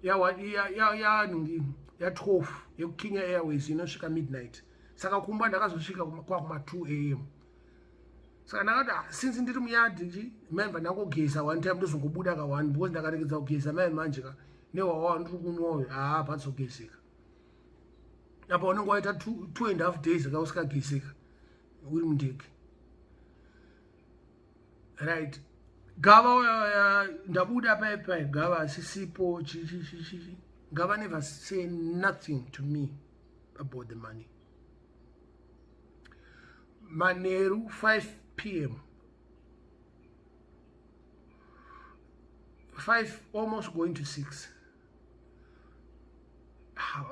ya nhingi ya 12 yekuKenya Airways inosvika midnight. Saka kumba ndakazosvika kwakuma 2 a.m. Saka ndakati, "Ah, since ndiri muyadhi chi maibva ndangogeza one time, ndozongobuda ka one, because ndakaregedza kugeza mai manje ka nehwawa ndiri kunwa uyu, haa, padzogezeka." Apa unenge waita 2.5 days ka usikagezeka uri mundege, right? Gava uya, ndabuda pai pai, Gava asisipo, chichichichi. Gava never say nothing to me about the money. Manheru 5 p.m., 5 almost going to 6,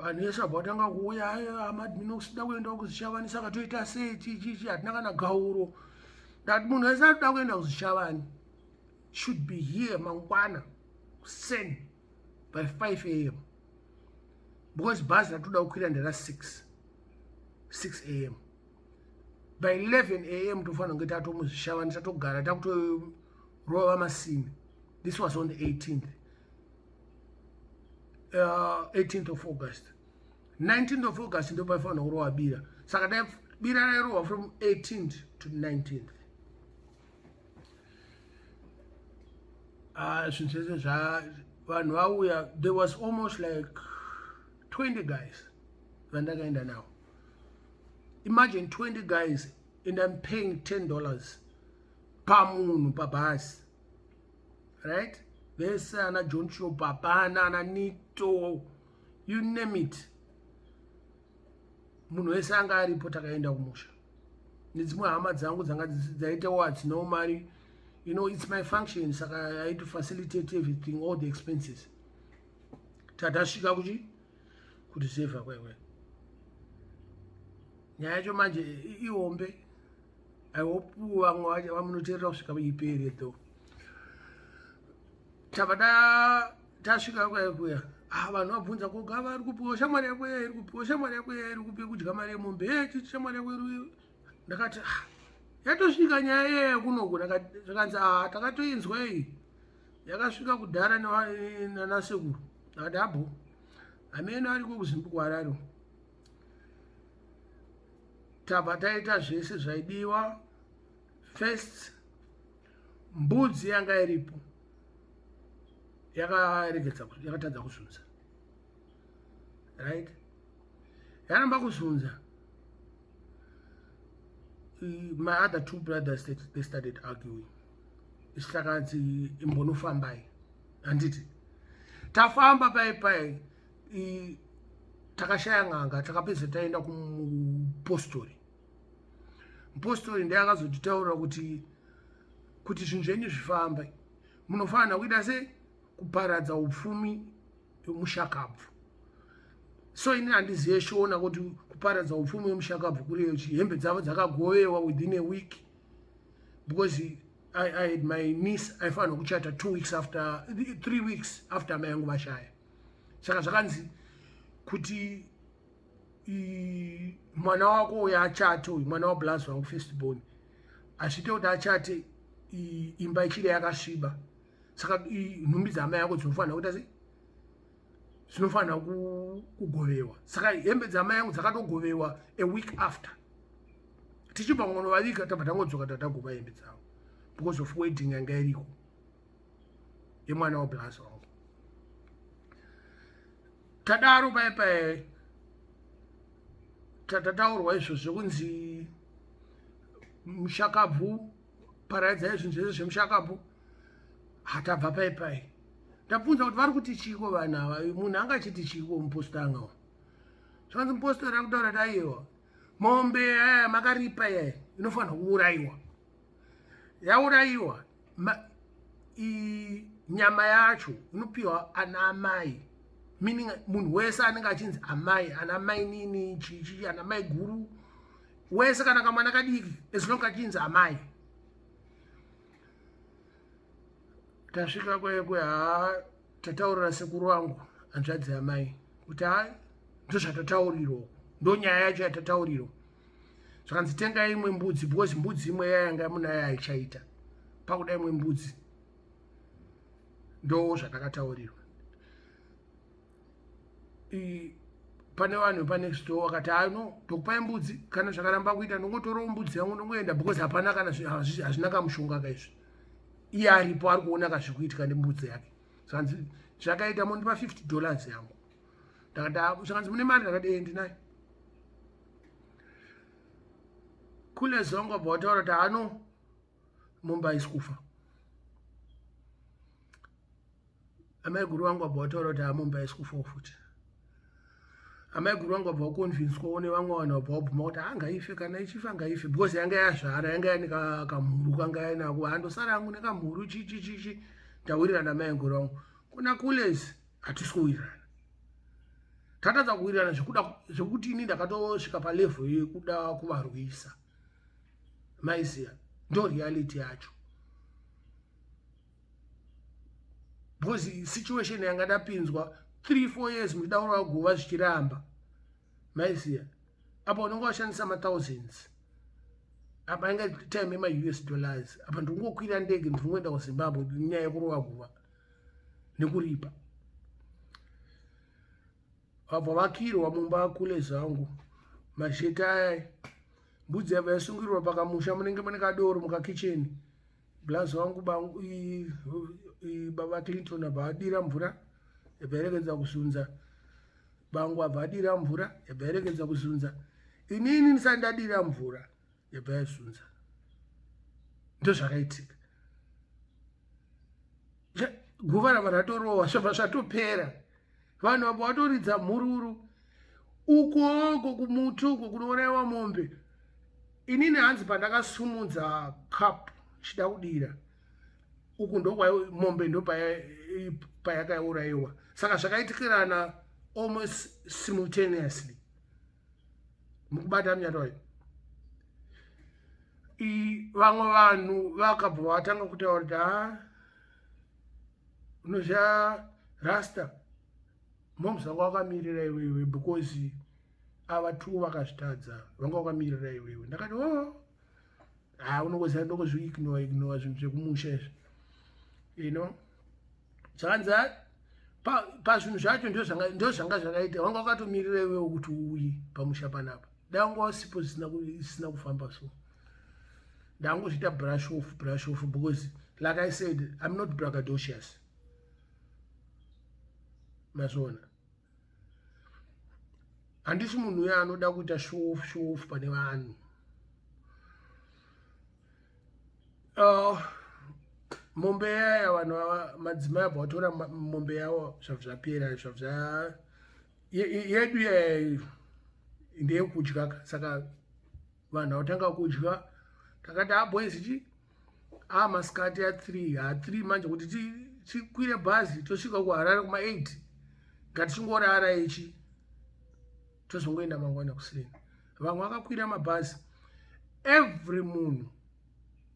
vanhu vese vabva vatanga kuuya. "Amadminox tida kuenda kuZvishavani, saka toita sei? Chichichi, hatina kana gauro." Ndati, "Munhu wese arikuda kuenda kuZvishavani should be here mangwana sen by 5 a.m., because bhazi ratoda kukwira ndera 6 6 a.m. By 11 a.m. tofanira kunge tatomuZvishavani, tatogara, takutorova masini." This was on the 18th, 18th of August. 19th of August ndo paifanira kurova bira. Saka dai bira rairohwa from 18th to 19th. Zvinhu zvese zva vanhu vauya. There was almost like 20 guys vandakaenda navo. Imagine 20 guys and I'm paying $10 pamunhu pabhasi, right? Vese ana John Shop hapana, ana Nito, you name it. Munhu wese anga aripo. Takaenda kumusha nedzimwe hama dzangu dzanga dzaitawo hadzinawo mari. You know, it's my function, saka I had to facilitate everything, all the expenses. Tatasvika kuchi kureserve kwekwe. Nyaya yacho manje ihombe. I hope vamwe vamunoteerera kusvika ipere though. Tabva tasvika kwekuya, ah, vanhu vabvunza koga vari kupiwa shamwari yako iya iri kupiwa shamwari yako iya iri kupi kudya mari yemombe e shamwari yako iri. Ndakati, ah, yatosvika nyaya iyaya kunoku. Zvakanzi, ah, takatoinzwa iyi, yakasvika kudhara nanasekuru. Ndakati abo hameno ariko kuZimbi kuHarare. Tabva taita zvese zvaidiwa. First mbudzi yanga iripo yakaregedza, yakatadza kuzunza, right? Yaramba kuzunza, my other two brothers, they started arguing. Takanzi imbonofambai, handiti? Tafamba pai pai, takashaya n'anga. Takapedza taenda kumupostori. Mupostori ndiye akazotitaurira kuti zvinhu zvenyu zvifambe, munofanira kuita sei? Kuparadza upfumi wemushakabvu. So ini handizive Shona kuti kuparadza upfumi wemushakabvu kuriyo chi. Hembe dzavo dzakagovewa within a week because I had my niece aifanira kuchata 2 weeks after, 3 weeks after amai yangu vashaya. Saka zvakanzi kuti mwana wako uyo achate, uyu mwana wablazi wangu, first born, hazviite kuti achate imba ichiri yakasviba. Saka nhumbi dzamai yako dzinofanira kuita sei? Dzinofanira kugovewa. Saka hembe dzamai yangu dzakatogovewa a week after. Tichibva kunovaviga, tabva tangodzoka, tatagova hembe dzavo because of wedding yanga iriko yemwana wablazi wangu. Tadaro pai pai, tataurwa izvo zvekunzi mushakabvu paraidzai zvinhu zvese zvemushakabvu. Hatabva pai pai, ndabvunza kuti vari kuti chiko vanhu ava, munhu anga achiti chiko mupostori angawa. Zvakanzi mupostori akutaura kuti aiwa, mombe aya makaripa iyaya inofanira kuurayiwa. Yaurayiwa, nyama yacho inopiwa ana amai, meaning munhu wese anenge achinzi amai, ana mai nini chichi, ana mai guru wese, kana kamwana kadiki, as long achinzi amai. Tasvika kwekwe, ha, tataurira sekuru vangu, hanzvadzi yamai, kuti hai, ndozvatataurirwa, ndo nyaya yacho yatataurirwa. Zvakanzi tengai imwe mbudzi because mbudzi imwe yayanga munayo haichaita, pakuda imwe mbudzi. Ndo zvatakataurirwa. Pane vanhu vepanext door vakati, ano ndokupai mbudzi, kana zvakaramba kuita ndongotorawo mbudzi yangu ndongoenda, because hapana kana hazvina kamushonga kaizvi. Iye aripo ari kuona kazvikuitika nembudzi yake. Zvanzi zvakaita mondipa $50 yangu. Ndakati, ah, zvakanzi mune mari? Ndakati, ee, ndinayo. Kule zongo abva wataura kuti ano mombe haisi kufa. Amai guru vangu vabva vataura kuti hamombe haisi kufawo futi. Amai guru vangu vabva vaconvinswawo nevamwe vanhu, vabva vabvuma kuti hangaife, kana ichifa ngaife, because yanga yazvara, yanga yaine kamhuru kanga yainako. Handosara yangu nekamhuru chichi chichi. Ndawirirana namai guru vangu. Kuna kules hatisi kuwirirana, tatadza kuwirirana zvekuti ini ndakatosvika palevel yekuda kuvarwisa. Maiziya, ndo reality yacho, because situation yanga ndapinzwa 3 4 years muchida kurova guva zvichiramba. Maiziya, apa unenge washandisa mathousands, apa inga time yemaUS dollars, apa ndikungokwira ndege, ndikungoenda kuZimbabwe nyaya yekurova guva nekuripa. Vabva vakirwa mumba kule zvangu mazheta aya. Mbudzi yabva yasungirirwa pakamusha, munenge mune kadoro mukakicheni. Blazi wangu baba Clinton abva adira mvura, yabva yaregedza kuzunza. Bangu abva adira mvura, yabva yaregedza kuzunza. Inini ndisati ndadira mvura, yabva yazunza. Ndozvakaitika. Guva rava ratorohwa zvabva zvatopera. Vanhu vabva vatoridza mhururu. Ukoko kumuti uko kunouraiwa mombe. Inini hanzi pandakasumudza cup chida kudira uku ndokwa mombe ndopayakauraiwa saka zvakaitikirana almost simultaneously mukubata munyata wayo vamwe vanhu vakabva vatanga kutaura kuti ha unoziva rasta moms vanga vakamirira iwewe because ava two vakazvitadza vanga vakamirira iwewe ndakati o oh. ha unongoziva ndongozviignore ignore zvinhu zvekumusha izvi you know zvakanzi pazvinhu zvacho ndozvanga zvakaita wanga wakatomirira iwewe kuti uuye pamusha panapa dai wanga wasipo zvisina kufamba so ndangozviita brush off brush off because like I said, I'm not braggadocious. Mazviona, handisi munhu uyo anoda kuita show off show off pane vanhu. Mombe yaya vanhu ava madzimai abva vatora mombe yavo zvabva zvapera zvabva zva yedu yaya ndeyekudya saka vanhu vatanga kudya takati aboys ah, chi a ah, masikati a 3 ha 3 manje kuti tikwire bhazi tosvika kuharare kuma 8 ngatichingorara ichi tozongoenda mangwana kuseni. Vamwe vakakwira mabhazi. Every munhu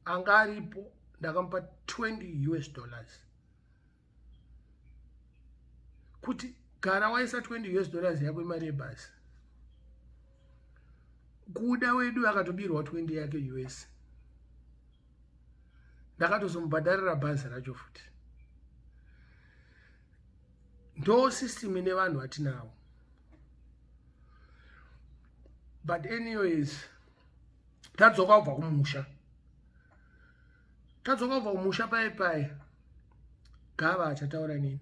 anga aripo ndakamupa 20 US dollars kuti gara waisa 20 US dollars yako imari yebhazi. Kuda wedu akatobirwa 20 yake US. Ndakatozomubhadharira bhazi racho futi. Ndo system ine vanhu vatinavo. But anyways, tadzoka kubva kumusha. Tadzoka kubva kumusha pai pai. Gava achataura neni.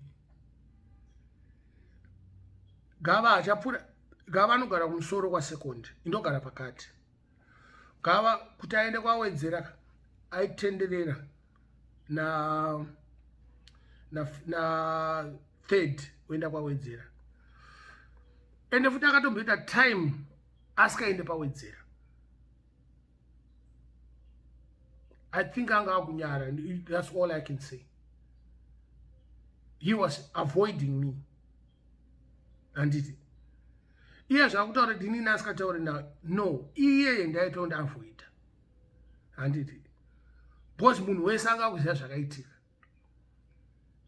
Gava achapfuura. Gava anogara kumusoro kwasekondi. Indogara pakati. Gava kuti aende kwawedzera aitenderera na na na third oenda kwawedzera. Ende futi akatomboita time asikaende pawedzera. I think anga akunyara. That's all I can say. He was avoiding me. Handiti iye zvakutaura kuti inini asikatauri na no iyeye ndaitondi avoida handiti because munhu wese anga akuziva zvakaitika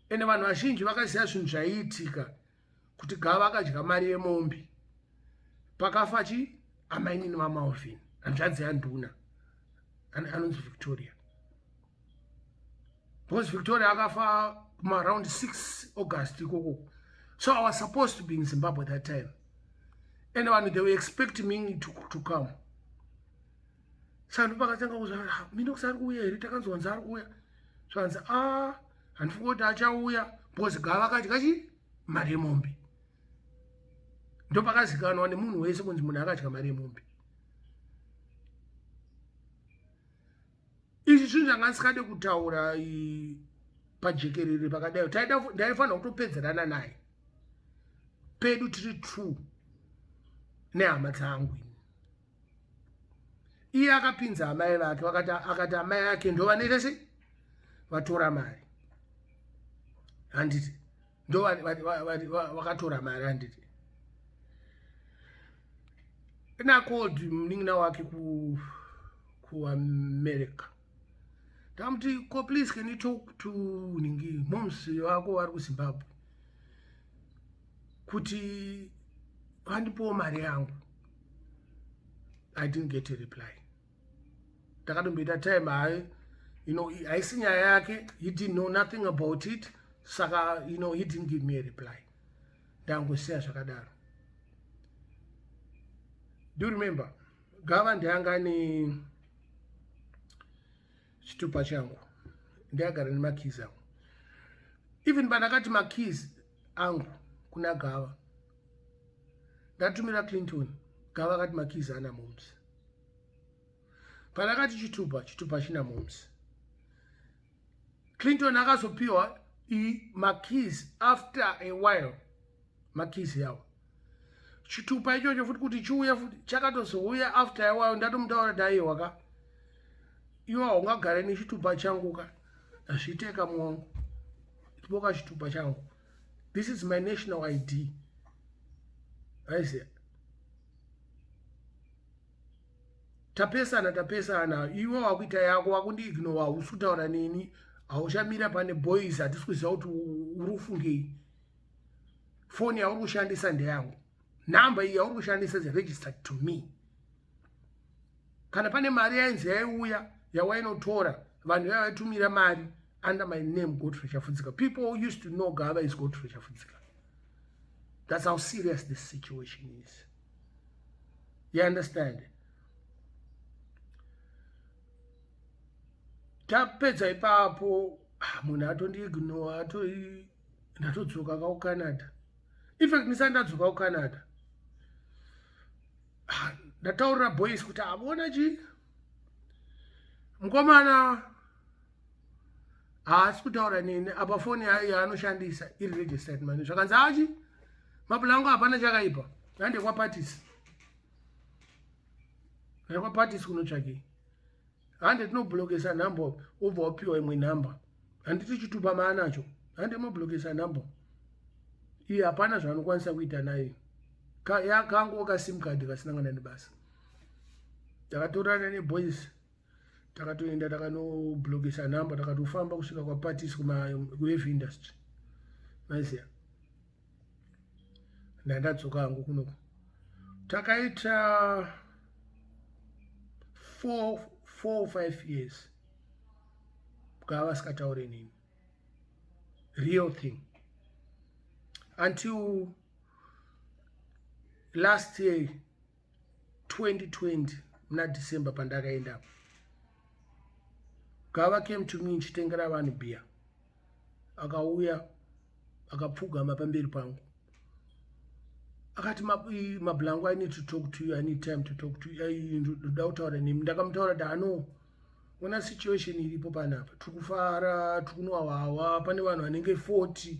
ende vanhu vazhinji vakaziva zvinhu zvaiitika kuti Gava akadya mari yemombe pakafa chi amainini vamalvin hanzvadzi yanduna anonzi Victoria because Victoria akafa kumaaround 6 August ikoko. So I was supposed to be in Zimbabwe that time and vanhu they were expecting me to come. Saka ndopakatanga kuza Minox ari kuuya here, takanzwa nzi ari kuuya. Zvanzi a handifungi kuti achauya because Gava akadya chi mari yemombe. Ndopakazikanwa nemunhu wese kunzi munhu akadya mari yemombe. Izvi zvinhu zvanga ndisikade kutaura pajekerere pakadai. Ndaifanira kutopedzerana naye pedu tiri two nehama dzangu. Iye akapinza amai vake akati amai ake ndo vanoita sei vatora mari handiti ndo vakatora mari handiti. Nacalled munin'ina wake kuAmerica ndamuti ko please can you talk to ningi moms vako vari kuZimbabwe kuti vandipowo mari yangu. I didn't get a reply. Ndakatomboita time hayi haisi nyaya yake. He didn't know nothing about it saka he didn't give me a reply. Ndangosiya zvakadaro. Do you remember Gava ndianga ne chitupa changu ndiagara nemakeys angu. Even pandakati makeys angu kuna Gava ndatumira Clinton, Gava akati makeys ana moms. Pandakati chitupa china moms. Clinton akazopiwa. Makeys after a while, makeys yawo chitupa ichocho futi kuti chiuye futi chakatozouya after a while. Ndatomutaura kuti aiwa ka, iwe haungagare nechitupa changu ka, hazviiteka muwangu, tipoka chitupa changu. This is my national ID, aiziya. Tapesana, tapesana. Iwe wakuita yako, wakundiignore, hausi kutaura neni, hauchamira pane boys, hatisi kuziva kuti uri kufungei. Foni yauri kushandisa ndeyangu, nhamba iyi yauri kushandisa is registered to me. Kana pane mari yainzi yaiuya yawainotora, vanhu vaya vaitumira mari under my name, Godfrey Chafudzika. People used to know Gava is Godfrey Chafudzika. That's how serious this situation is, you understand? Tapedza ipapo, ah, munhu atondiignore, ato ndatodzoka kakuCanada. Infact, ndisati ndadzoka kuCanada, ah, ndataurira boys kuti avona chii, mukomana haasi kutaura neni apa, foni yaanoshandisa iri registered mani. Zvakanzi achi mapulango, hapana chakaipa, hande kwaPatisi, ndekwaPatisi kunotsvakei? Hande tinoblokesa nhamba, wobva wapiwa imwe nhamba. Handiti chitupa maanacho? Hande moblokesa nhamba iye, hapana zvaanokwanisa kuita nayo, yakanguva kasim card kasina kana nebasa. Takatorana neboys, takatoenda takanoblokesa nhamba, takatofamba kusvika kwaPatisi kuheavy industry, maiziya. Ndandadzoka hangu kunoko. Takaita 4, 4, 5 years gava vasikataure nini, real thing, until last year 2020 muna December pandakaendapo. Gava came to me nchitengera vanhu bhiya, akauya akapfugama pamberi pangu akati, "Mablango, I need to talk to you. I need time to talk to you. Ndoda kutaura nemi." Ndakamutaura kuti ano ona situation iripo panapa, tiri kufara, tiri kunwa hwawa, pane vanhu vanenge 40,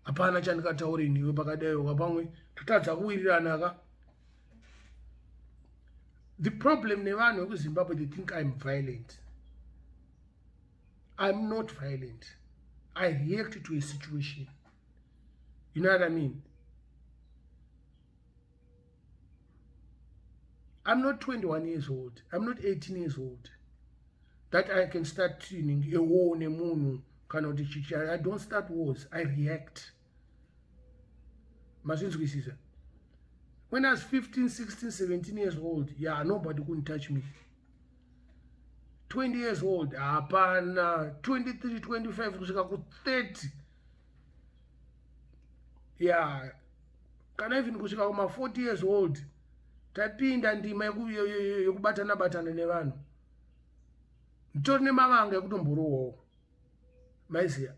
hapana chandikataure newe pakadaiwo, pamwe totadza kuwirirana ka. The problem nevanhu vekuZimbabwe, they think I'm violent. I'm not violent. I react to a situation, you know what I mean? I'm not 21 years old, I'm not 18 years old that I can start tuning a war nemunhu kana kuti chichi. I don't start wars, I react. Mazvinzwisisa? When I was 15, 16, 17 years old, yeah, nobody couldn't touch me. 20 years old, hapana. 23, 25 kusvika ku30, yeah, kana even kusvika kuma40 years old, tapinda ndima yekubatana batana nevanhu, nditori nemavanga ekutomborowawo, maiziya.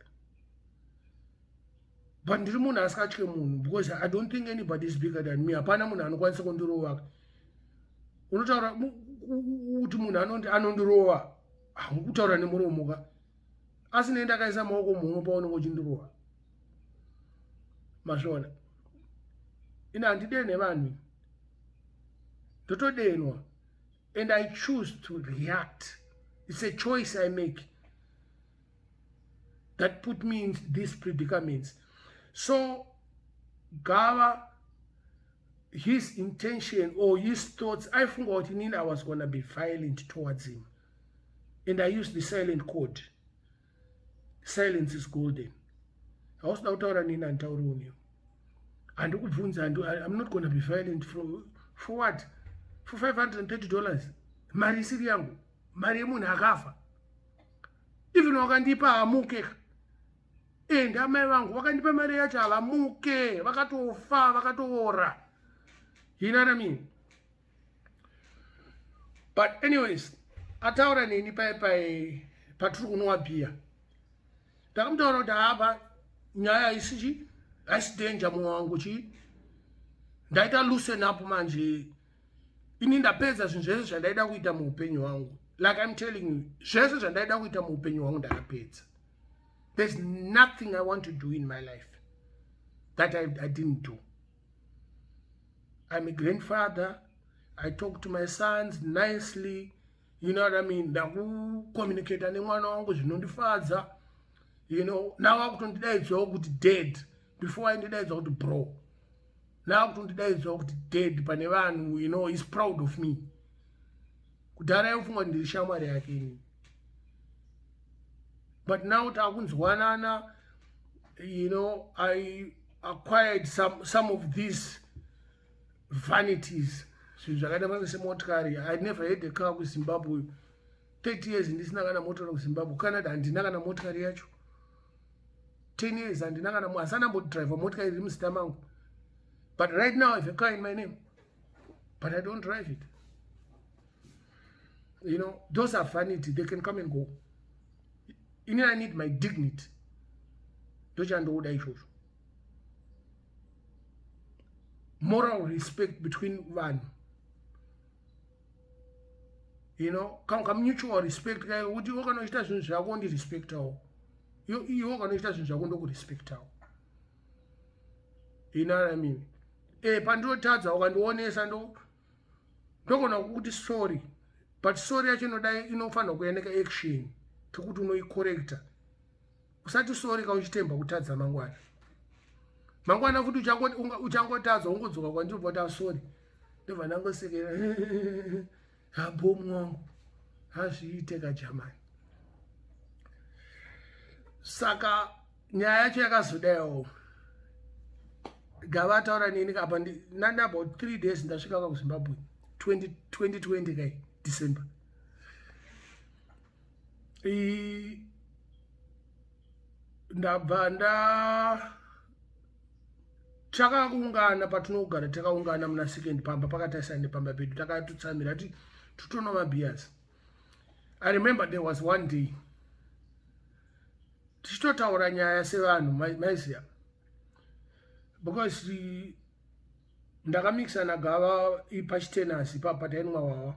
But ndiri munhu asingatye munhu because I don't think anybody is bigger than me. Hapana munhu anokwanisa kundirova. Unotaura kuti munhu anondirova, hamukutaura nemuromo ka, asi nei ndakaisa maoko muhomwe paunenge uchindirova? Mazviona? Ine handidene vanhu, ndotodenwa, and I choose to react. It's a choice I make that put me in these predicaments. So Gava, his intention or his thoughts, aifunga kuti inini I was gonna be violent towards him, and I used the silent code. Silence is golden. Hausida kutaura nini, handitauriwo newe, handikubvunzi. I'm not gonna be violent for what? For $530, mari isiri yangu, mari yemunhu akafa. Even wakandipa hamuke, and amai vangu vakandipa mari yacho havamuke, vakatofa, vakatoora, you know what I mean? But anyways, ataura neni pai pai patiri kunwa bhiya, ndakamutaura kuti hapa nyaya haisi chi, haisi danger mumwe wangu chi, ndaita loosen up manje. Ini ndapedza zvinhu zvese zvandaida kuita muupenyu hwangu. Like I'm telling you, zvese zvandaida kuita muupenyu hwangu ndakapedza. There's nothing I want to do in my life that I didn't do. I'm a grandfather. I talk to my sons nicely. You know what I mean? Ndakucommunicata nemwana wangu zvinondifadza. You know, now akutondidaidzawo kuti dead before aindidaidza kuti bro. Now akutondidaidzawo kuti dead pane vanhu, you know, he's proud of me. Kudhara aifunga kuti ndiri shamwari yake inini. But now takunzwanana, you know, I acquired some of these vanities. Zvinhu zvakaita mange semotikari. I never had a car kuZimbabwe. 30 years ndisina kana motikari kuZimbabwe. Canada handina kana motikari yacho. 10 years handina kana, hasana mbodriver motikari iri muzita mangu. But right now I have a car in my name, but I don't drive it. You know, those are vanity. They can come and go. Ini I need my dignity. Ndochandoda ichocho. Moral respect between vanhu. You know, ka mutual respect kuti iwe kana uchiita zvinhu zvako ndirespectawo. Iwe kana uchiita zvinhu zvako ndokurespectawo. You know what I mean? Pandinotadza ukandionesa ndogona kukuti sorry, but sorry yacho inodai inofanira kuya neka action kekuti unoicorrecta. Usati sorry ka uchitemba kutadza mangwana. Mangwana futi uchangotadza ungodzoka kwandiri kuti sorry. Ndobva ndangosekera. Habomu wangu. Hazviite kajamani. Saka nyaya yacho yakazodaiwo. Gava ataura neni apa nani about 3 days ndasvika kuZimbabwe 2020 kai December. Ndabva nda takaungana patinogara, takaungana muna second pamba pakatarisana nepamba pedu, takatotsamira ti tutonwa mabeers. I remember there was one day tichitotaura nyaya sevanhu maiziya, because ndakamixa naGava pachitenasi ipapo patainwa wawa.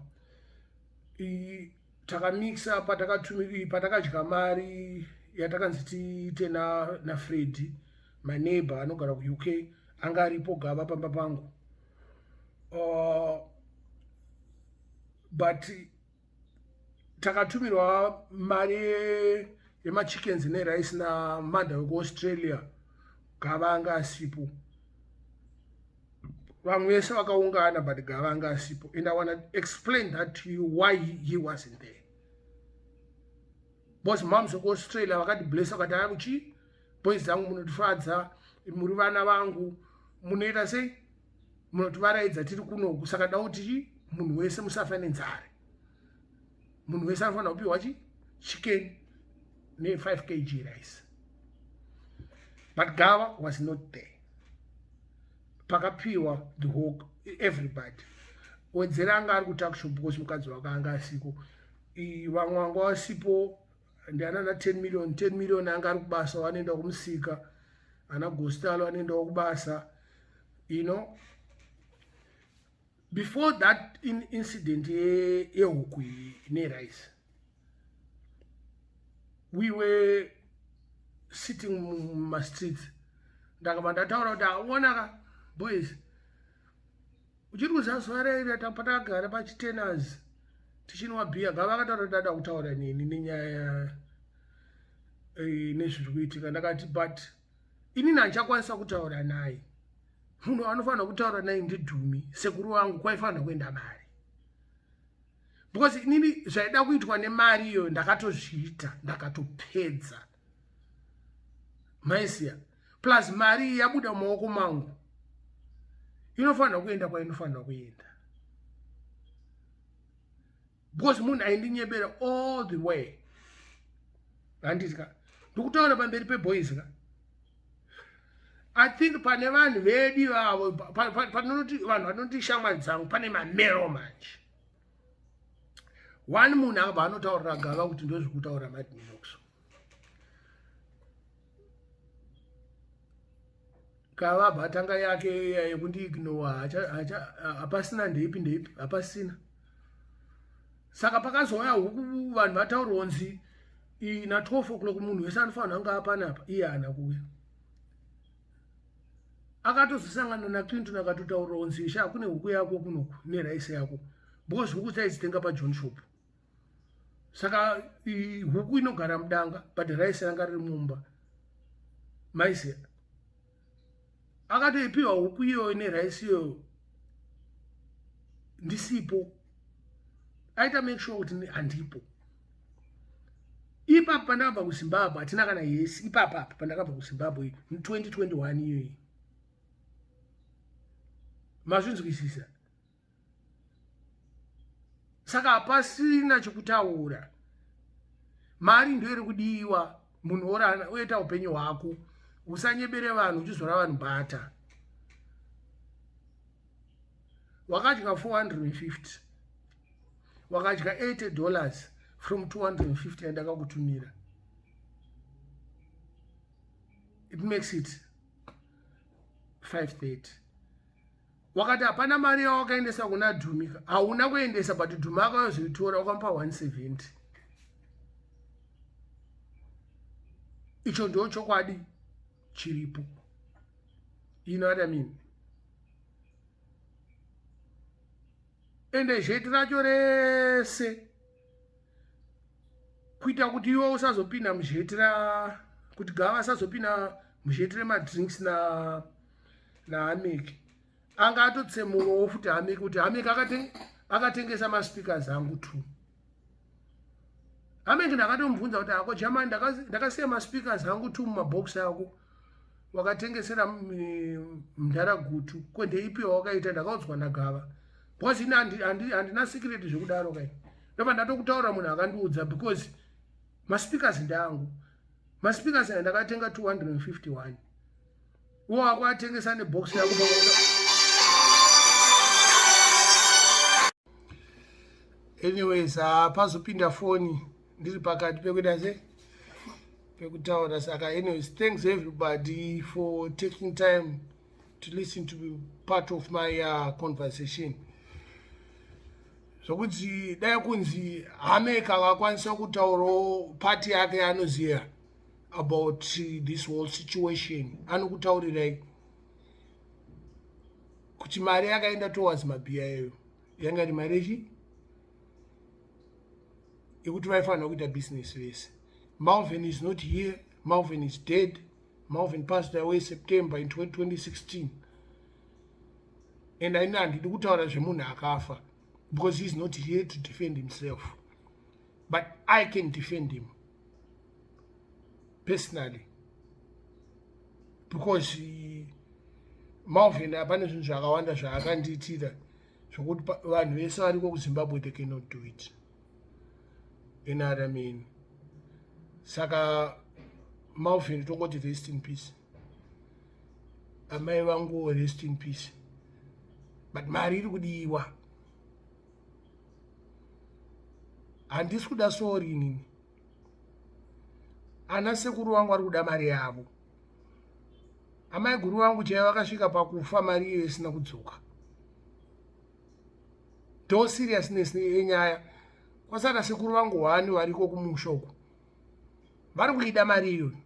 Takamixa patakadya mari yatakanzi tiite naFreddy, my neighbor anogara kuUK, anga aripo Gava pamba pangu. But takatumirwa mari yemachickens nerice namother wekuAustralia. Gava anga asipo. Vamwe vese vakaungana, but Gava anga asipo, and I want to explain that to you why he wasn't there. Because moms wekuAustralia vakati bless, vakati akuchi boys dzangu munotifadza, muri vana vangu, munoita sei, munotivaraidza tiri kunoku, saka da kuti munhu wese musafa nenzara, munhu wese anofanira kupiwa chi chicken ne5 kg rice. But Gava was not there pakapiwa the whole everybody. Wedzera anga ari kutuckshop because mukadzi wake anga asiko. Vamwe vanga vasipo ndianana 10 million. 10 million anga ari kubasa, vanoenda kumusika, ana Gostalo anoendawo kubasa. You know, before that incident yehuku nerice, we were sitting mumastreets. Ndakabva ndataura kuti aonaka boys, uchiri kuziva zuva rairi patakagara pachiteners tichinwa bhiya? Gava akataura kuti ada kutaura neni nenyaya nezviri kuitika. Ndakati, but inini handichakwanisa kutaura naye. Munhu anofanira kutaura naye ndidhumi sekuru vangu, kwaifanira kuenda mari, because inini zvaida kuitwa nemari iyoyo ndakatozviita, ndakatopedza, maisiya. Plus mari iyi yabuda mumaoko mangu, inofanira kuenda kwainofanira kuenda, because munhu aindinyebera all the way. Handiti ka ndikutaura pamberi peboys ka? I think pane vanhu vedu ivavo, panoti vanhu vanoti shamwari dzangu, pane mamero manje. One munhu akabva anotaurira Gava kuti ndozvikutaura Madminox. Gava abva atanga yake yekundiignore, hapasina ndeipi ndeipi, hapasina. Saka pakazouya huku, vanhu vataurirwa nzi Na 12 o'clock munhu wese anofanira kunge apanapa, iye haana kuuya. Akatozosangana naClinton akatotaurira kunzi, sha, kune huku yako kunoku neraisi yako, because huku taidzitenga paJohn Shop. Saka huku inogara mudanga, but raisi ranga riri mumba maiziya. Akatoipiwa huku iyoyo neraisi iyoyo ndisipo. Aita make sure kuti handipo ipapo pandakabva kuZimbabwe. Hatina kana yesi ipapapa pandakabva kuZimbabwe 2021 iyoyi. Mazvinzwisisa? Saka hapasina chekutaura. Mari ndo iri kudiwa. Munhu orana oita upenyu hwako, usanyebere vanhu uchizora vanhu bhata. Wakadya 450, wakadya $80 from 250 yandakakutumira. It makes it 530. Wakati hapana mari yawakaendesa kuna Dhumi. Hauna kuendesa, but Dhumi akazoitora, wakamupa 170. Icho ndo chokwadi chiripo, you know what I mean? Ende zheti racho rese kuita kuti iwe usazopinda muzheti ra kuti Gava asazopinda muzheti remadrinks na naHameki. Anga atotsemurawo futi Hameki kuti Hameki akatengesa maspeakers angu two. Hameki ndakatomubvunza kuti, ako jamani, ndakasiya maspeakers angu two mumabhokisi ako, wakatengesera mundara gutu ko ndeipi wakaita? Ndakaudzwa naGava, because ini handina secret zvekudaro kai. Ndobva ndatokutaura munhu akandiudza, because maspeakers ndeangu. Maspeakers aya ndakatenga 251, iwo wako atengesa nebox yako. Anyways, hapazopinda foni ndiri pakati pekuita se pekutaura. Saka anyways, thanks everybody for taking time to listen to be part of my conversation. Zvokuti dai kunzi Hameka vakwanisa kutaurawo part yake yaanoziva about this whole situation, anokutaurirai kuti mari yakaenda towards mabhiya eyo yanga iri mari yechi yekuti vaifanira kuita business vese. Malvin is not here. Malvin is dead. Malvin passed away September in 2016, and aini handidi kutaura zvemunhu akafa because he is not here to defend himself, but I can defend him personally because Malvin hapane zvinhu zvakawanda zvaakandiitira zvokuti vanhu vese variko kuZimbabwe, they cannot do it, you know what I mean? Saka Malvin tongoti rest in peace. Amai vangu, rest in peace. But mari iri kudiwa. Handisi kuda sorry inini. Ana sekuru vangu vari kuda mari yavo. Amai guru vangu chaivo vakasvika pakufa mari iyo isina kudzoka. Ndo seriousness yenyaya. Kwasara sekuru vangu hwani variko kumusha uku, vari kuida mari iyoyo.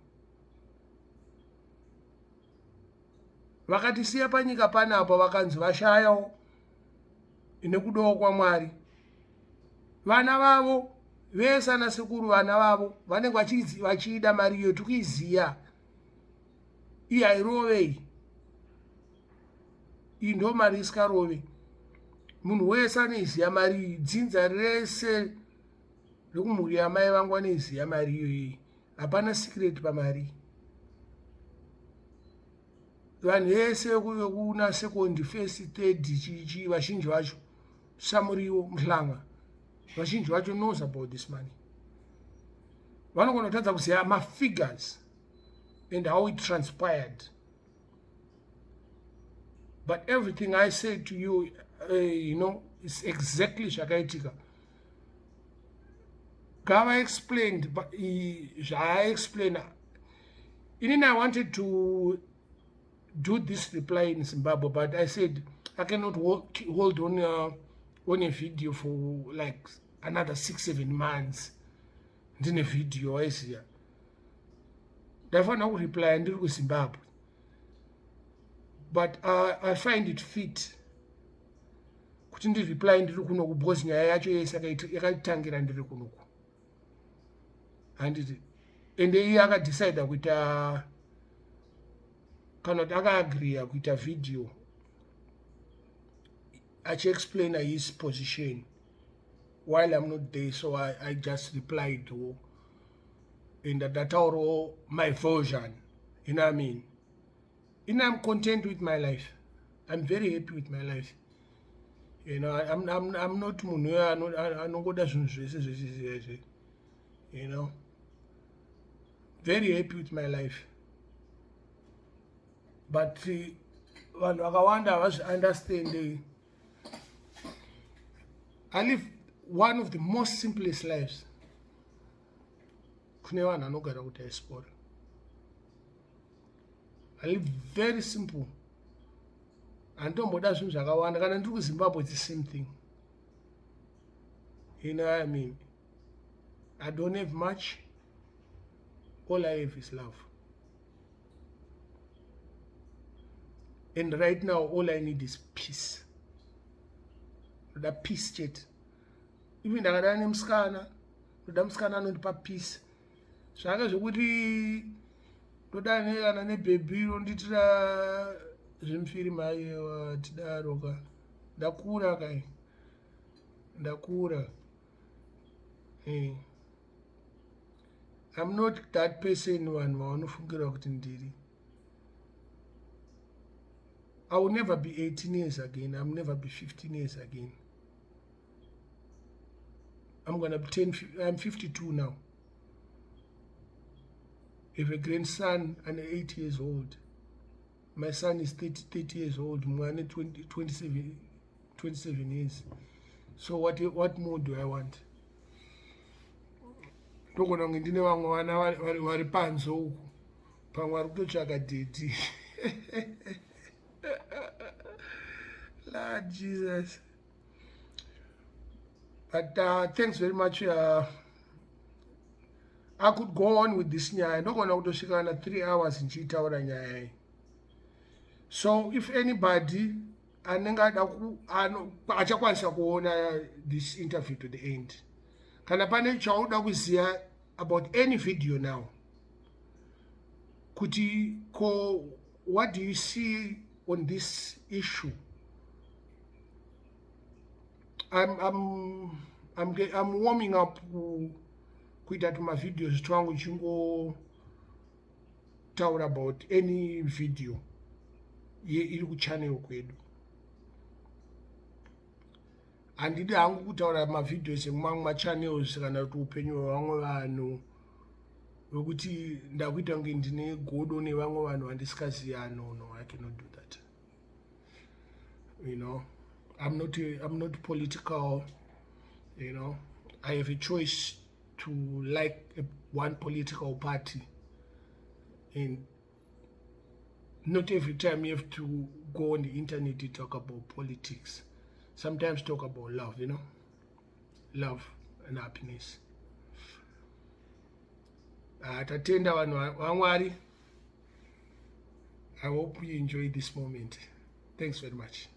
Vakatisiya panyika panapa, vakanzi vashayawo nekudawo kwaMwari. Vana vavo vese, ana sekuru, vana vavo vanenge vachiida mari iyo. Tikuiziya iyi, hairovei iyi, ndo mari isikarove. Munhu wese anoiziva mari iyi. Dzinza rese rekumhuri yamai vangu anoiziva mari iyoyi. Hapana secret pamari. Vanhu vese vekuna second, first, third, chichi, vazhinji vacho, Samuriwo, Muhlanga, vazhinji vacho knows about this money. Vanogona kutadza kuziva mafigures and how it transpired, but everything I say to you, is exactly zvakaitika. Gava explained zvaaexplaina. Inini I wanted to do this reply in Zimbabwe, but I said I cannot hold on a video for like another 6-7 months. Ndine vhidhiyo waiziya. Ndaifanira kureplya ndiri kuZimbabwe. But I find it fit kuti ndireply ndiri kunoku because nyaya yacho yese yakatangira ndiri kunoku. Handiti ende iye akadecida kuita kana kuti akaagriya kuita vhidhiyo achiexplaina his position while I'm not there, so I just replied and ndataurawo my version, you know what I mean? And I'm content with my life. I'm very happy with my life. You know, I'm not munhu uyo anongoda zvinhu zvese zvese zvese. You know, very happy with my life. But vanhu vakawanda havazviunderstand. I live one of the most simplest lives kune vanhu vanogara kudiaspora. I live very simple. Handitomboda zvinhu zvakawanda. Kana ndiri kuZimbabwe, it's the same thing, you know what I mean? I don't have much. All I have is love, and right now all I need is peace. Ndoda peace chete. Even ndakadana nemusikana, ndoda musikana anondipa peace. Zvake zvekuti ndoda kana nebhebhi rondiitira zvemufirimu, aiwa, tidaro ka. Ndakura kai, ndakura. I'm not that person vanhu vavanofungira kuti ndiri. I will never be 18 years again. I will never be 15 years again. I'm gonna be 10. I'm 52 now. I have a grandson and 8 years old. My son is 30 years old. Mwana 20, 27 years. So what more do I want? Ndogona kunge ndine vamwe vana vari panze uku, pamwe vari kutotsvaka daddy. Lord Jesus. But thanks very much. I could go on with this nyaya. Ndogona kutosvika kana 3 hours ndichitaura nyaya iyi. So if anybody anenge ada achakwanisa kuona this interview to the end, kana pane chauda kuziva about any video now, kuti ko what do you see on this issue, I'm warming up kuita tumavideos twangu chingotaura about any video iri kuchannel kwedu. Handidi hangu kutaura mavideos emumamwe machannels kana kuti upenyu hwevamwe vanhu, wekuti ndakuita kunge ndine godo nevamwe vanhu vandisikaziva. No, I cannot do that. I'm not political. I have a choice to like one political party, and not every time you have to go on the internet to talk about politics. Sometimes talk about love, love and happiness. Tatenda vanhu vaMwari. I hope you enjoy this moment. Thanks very much.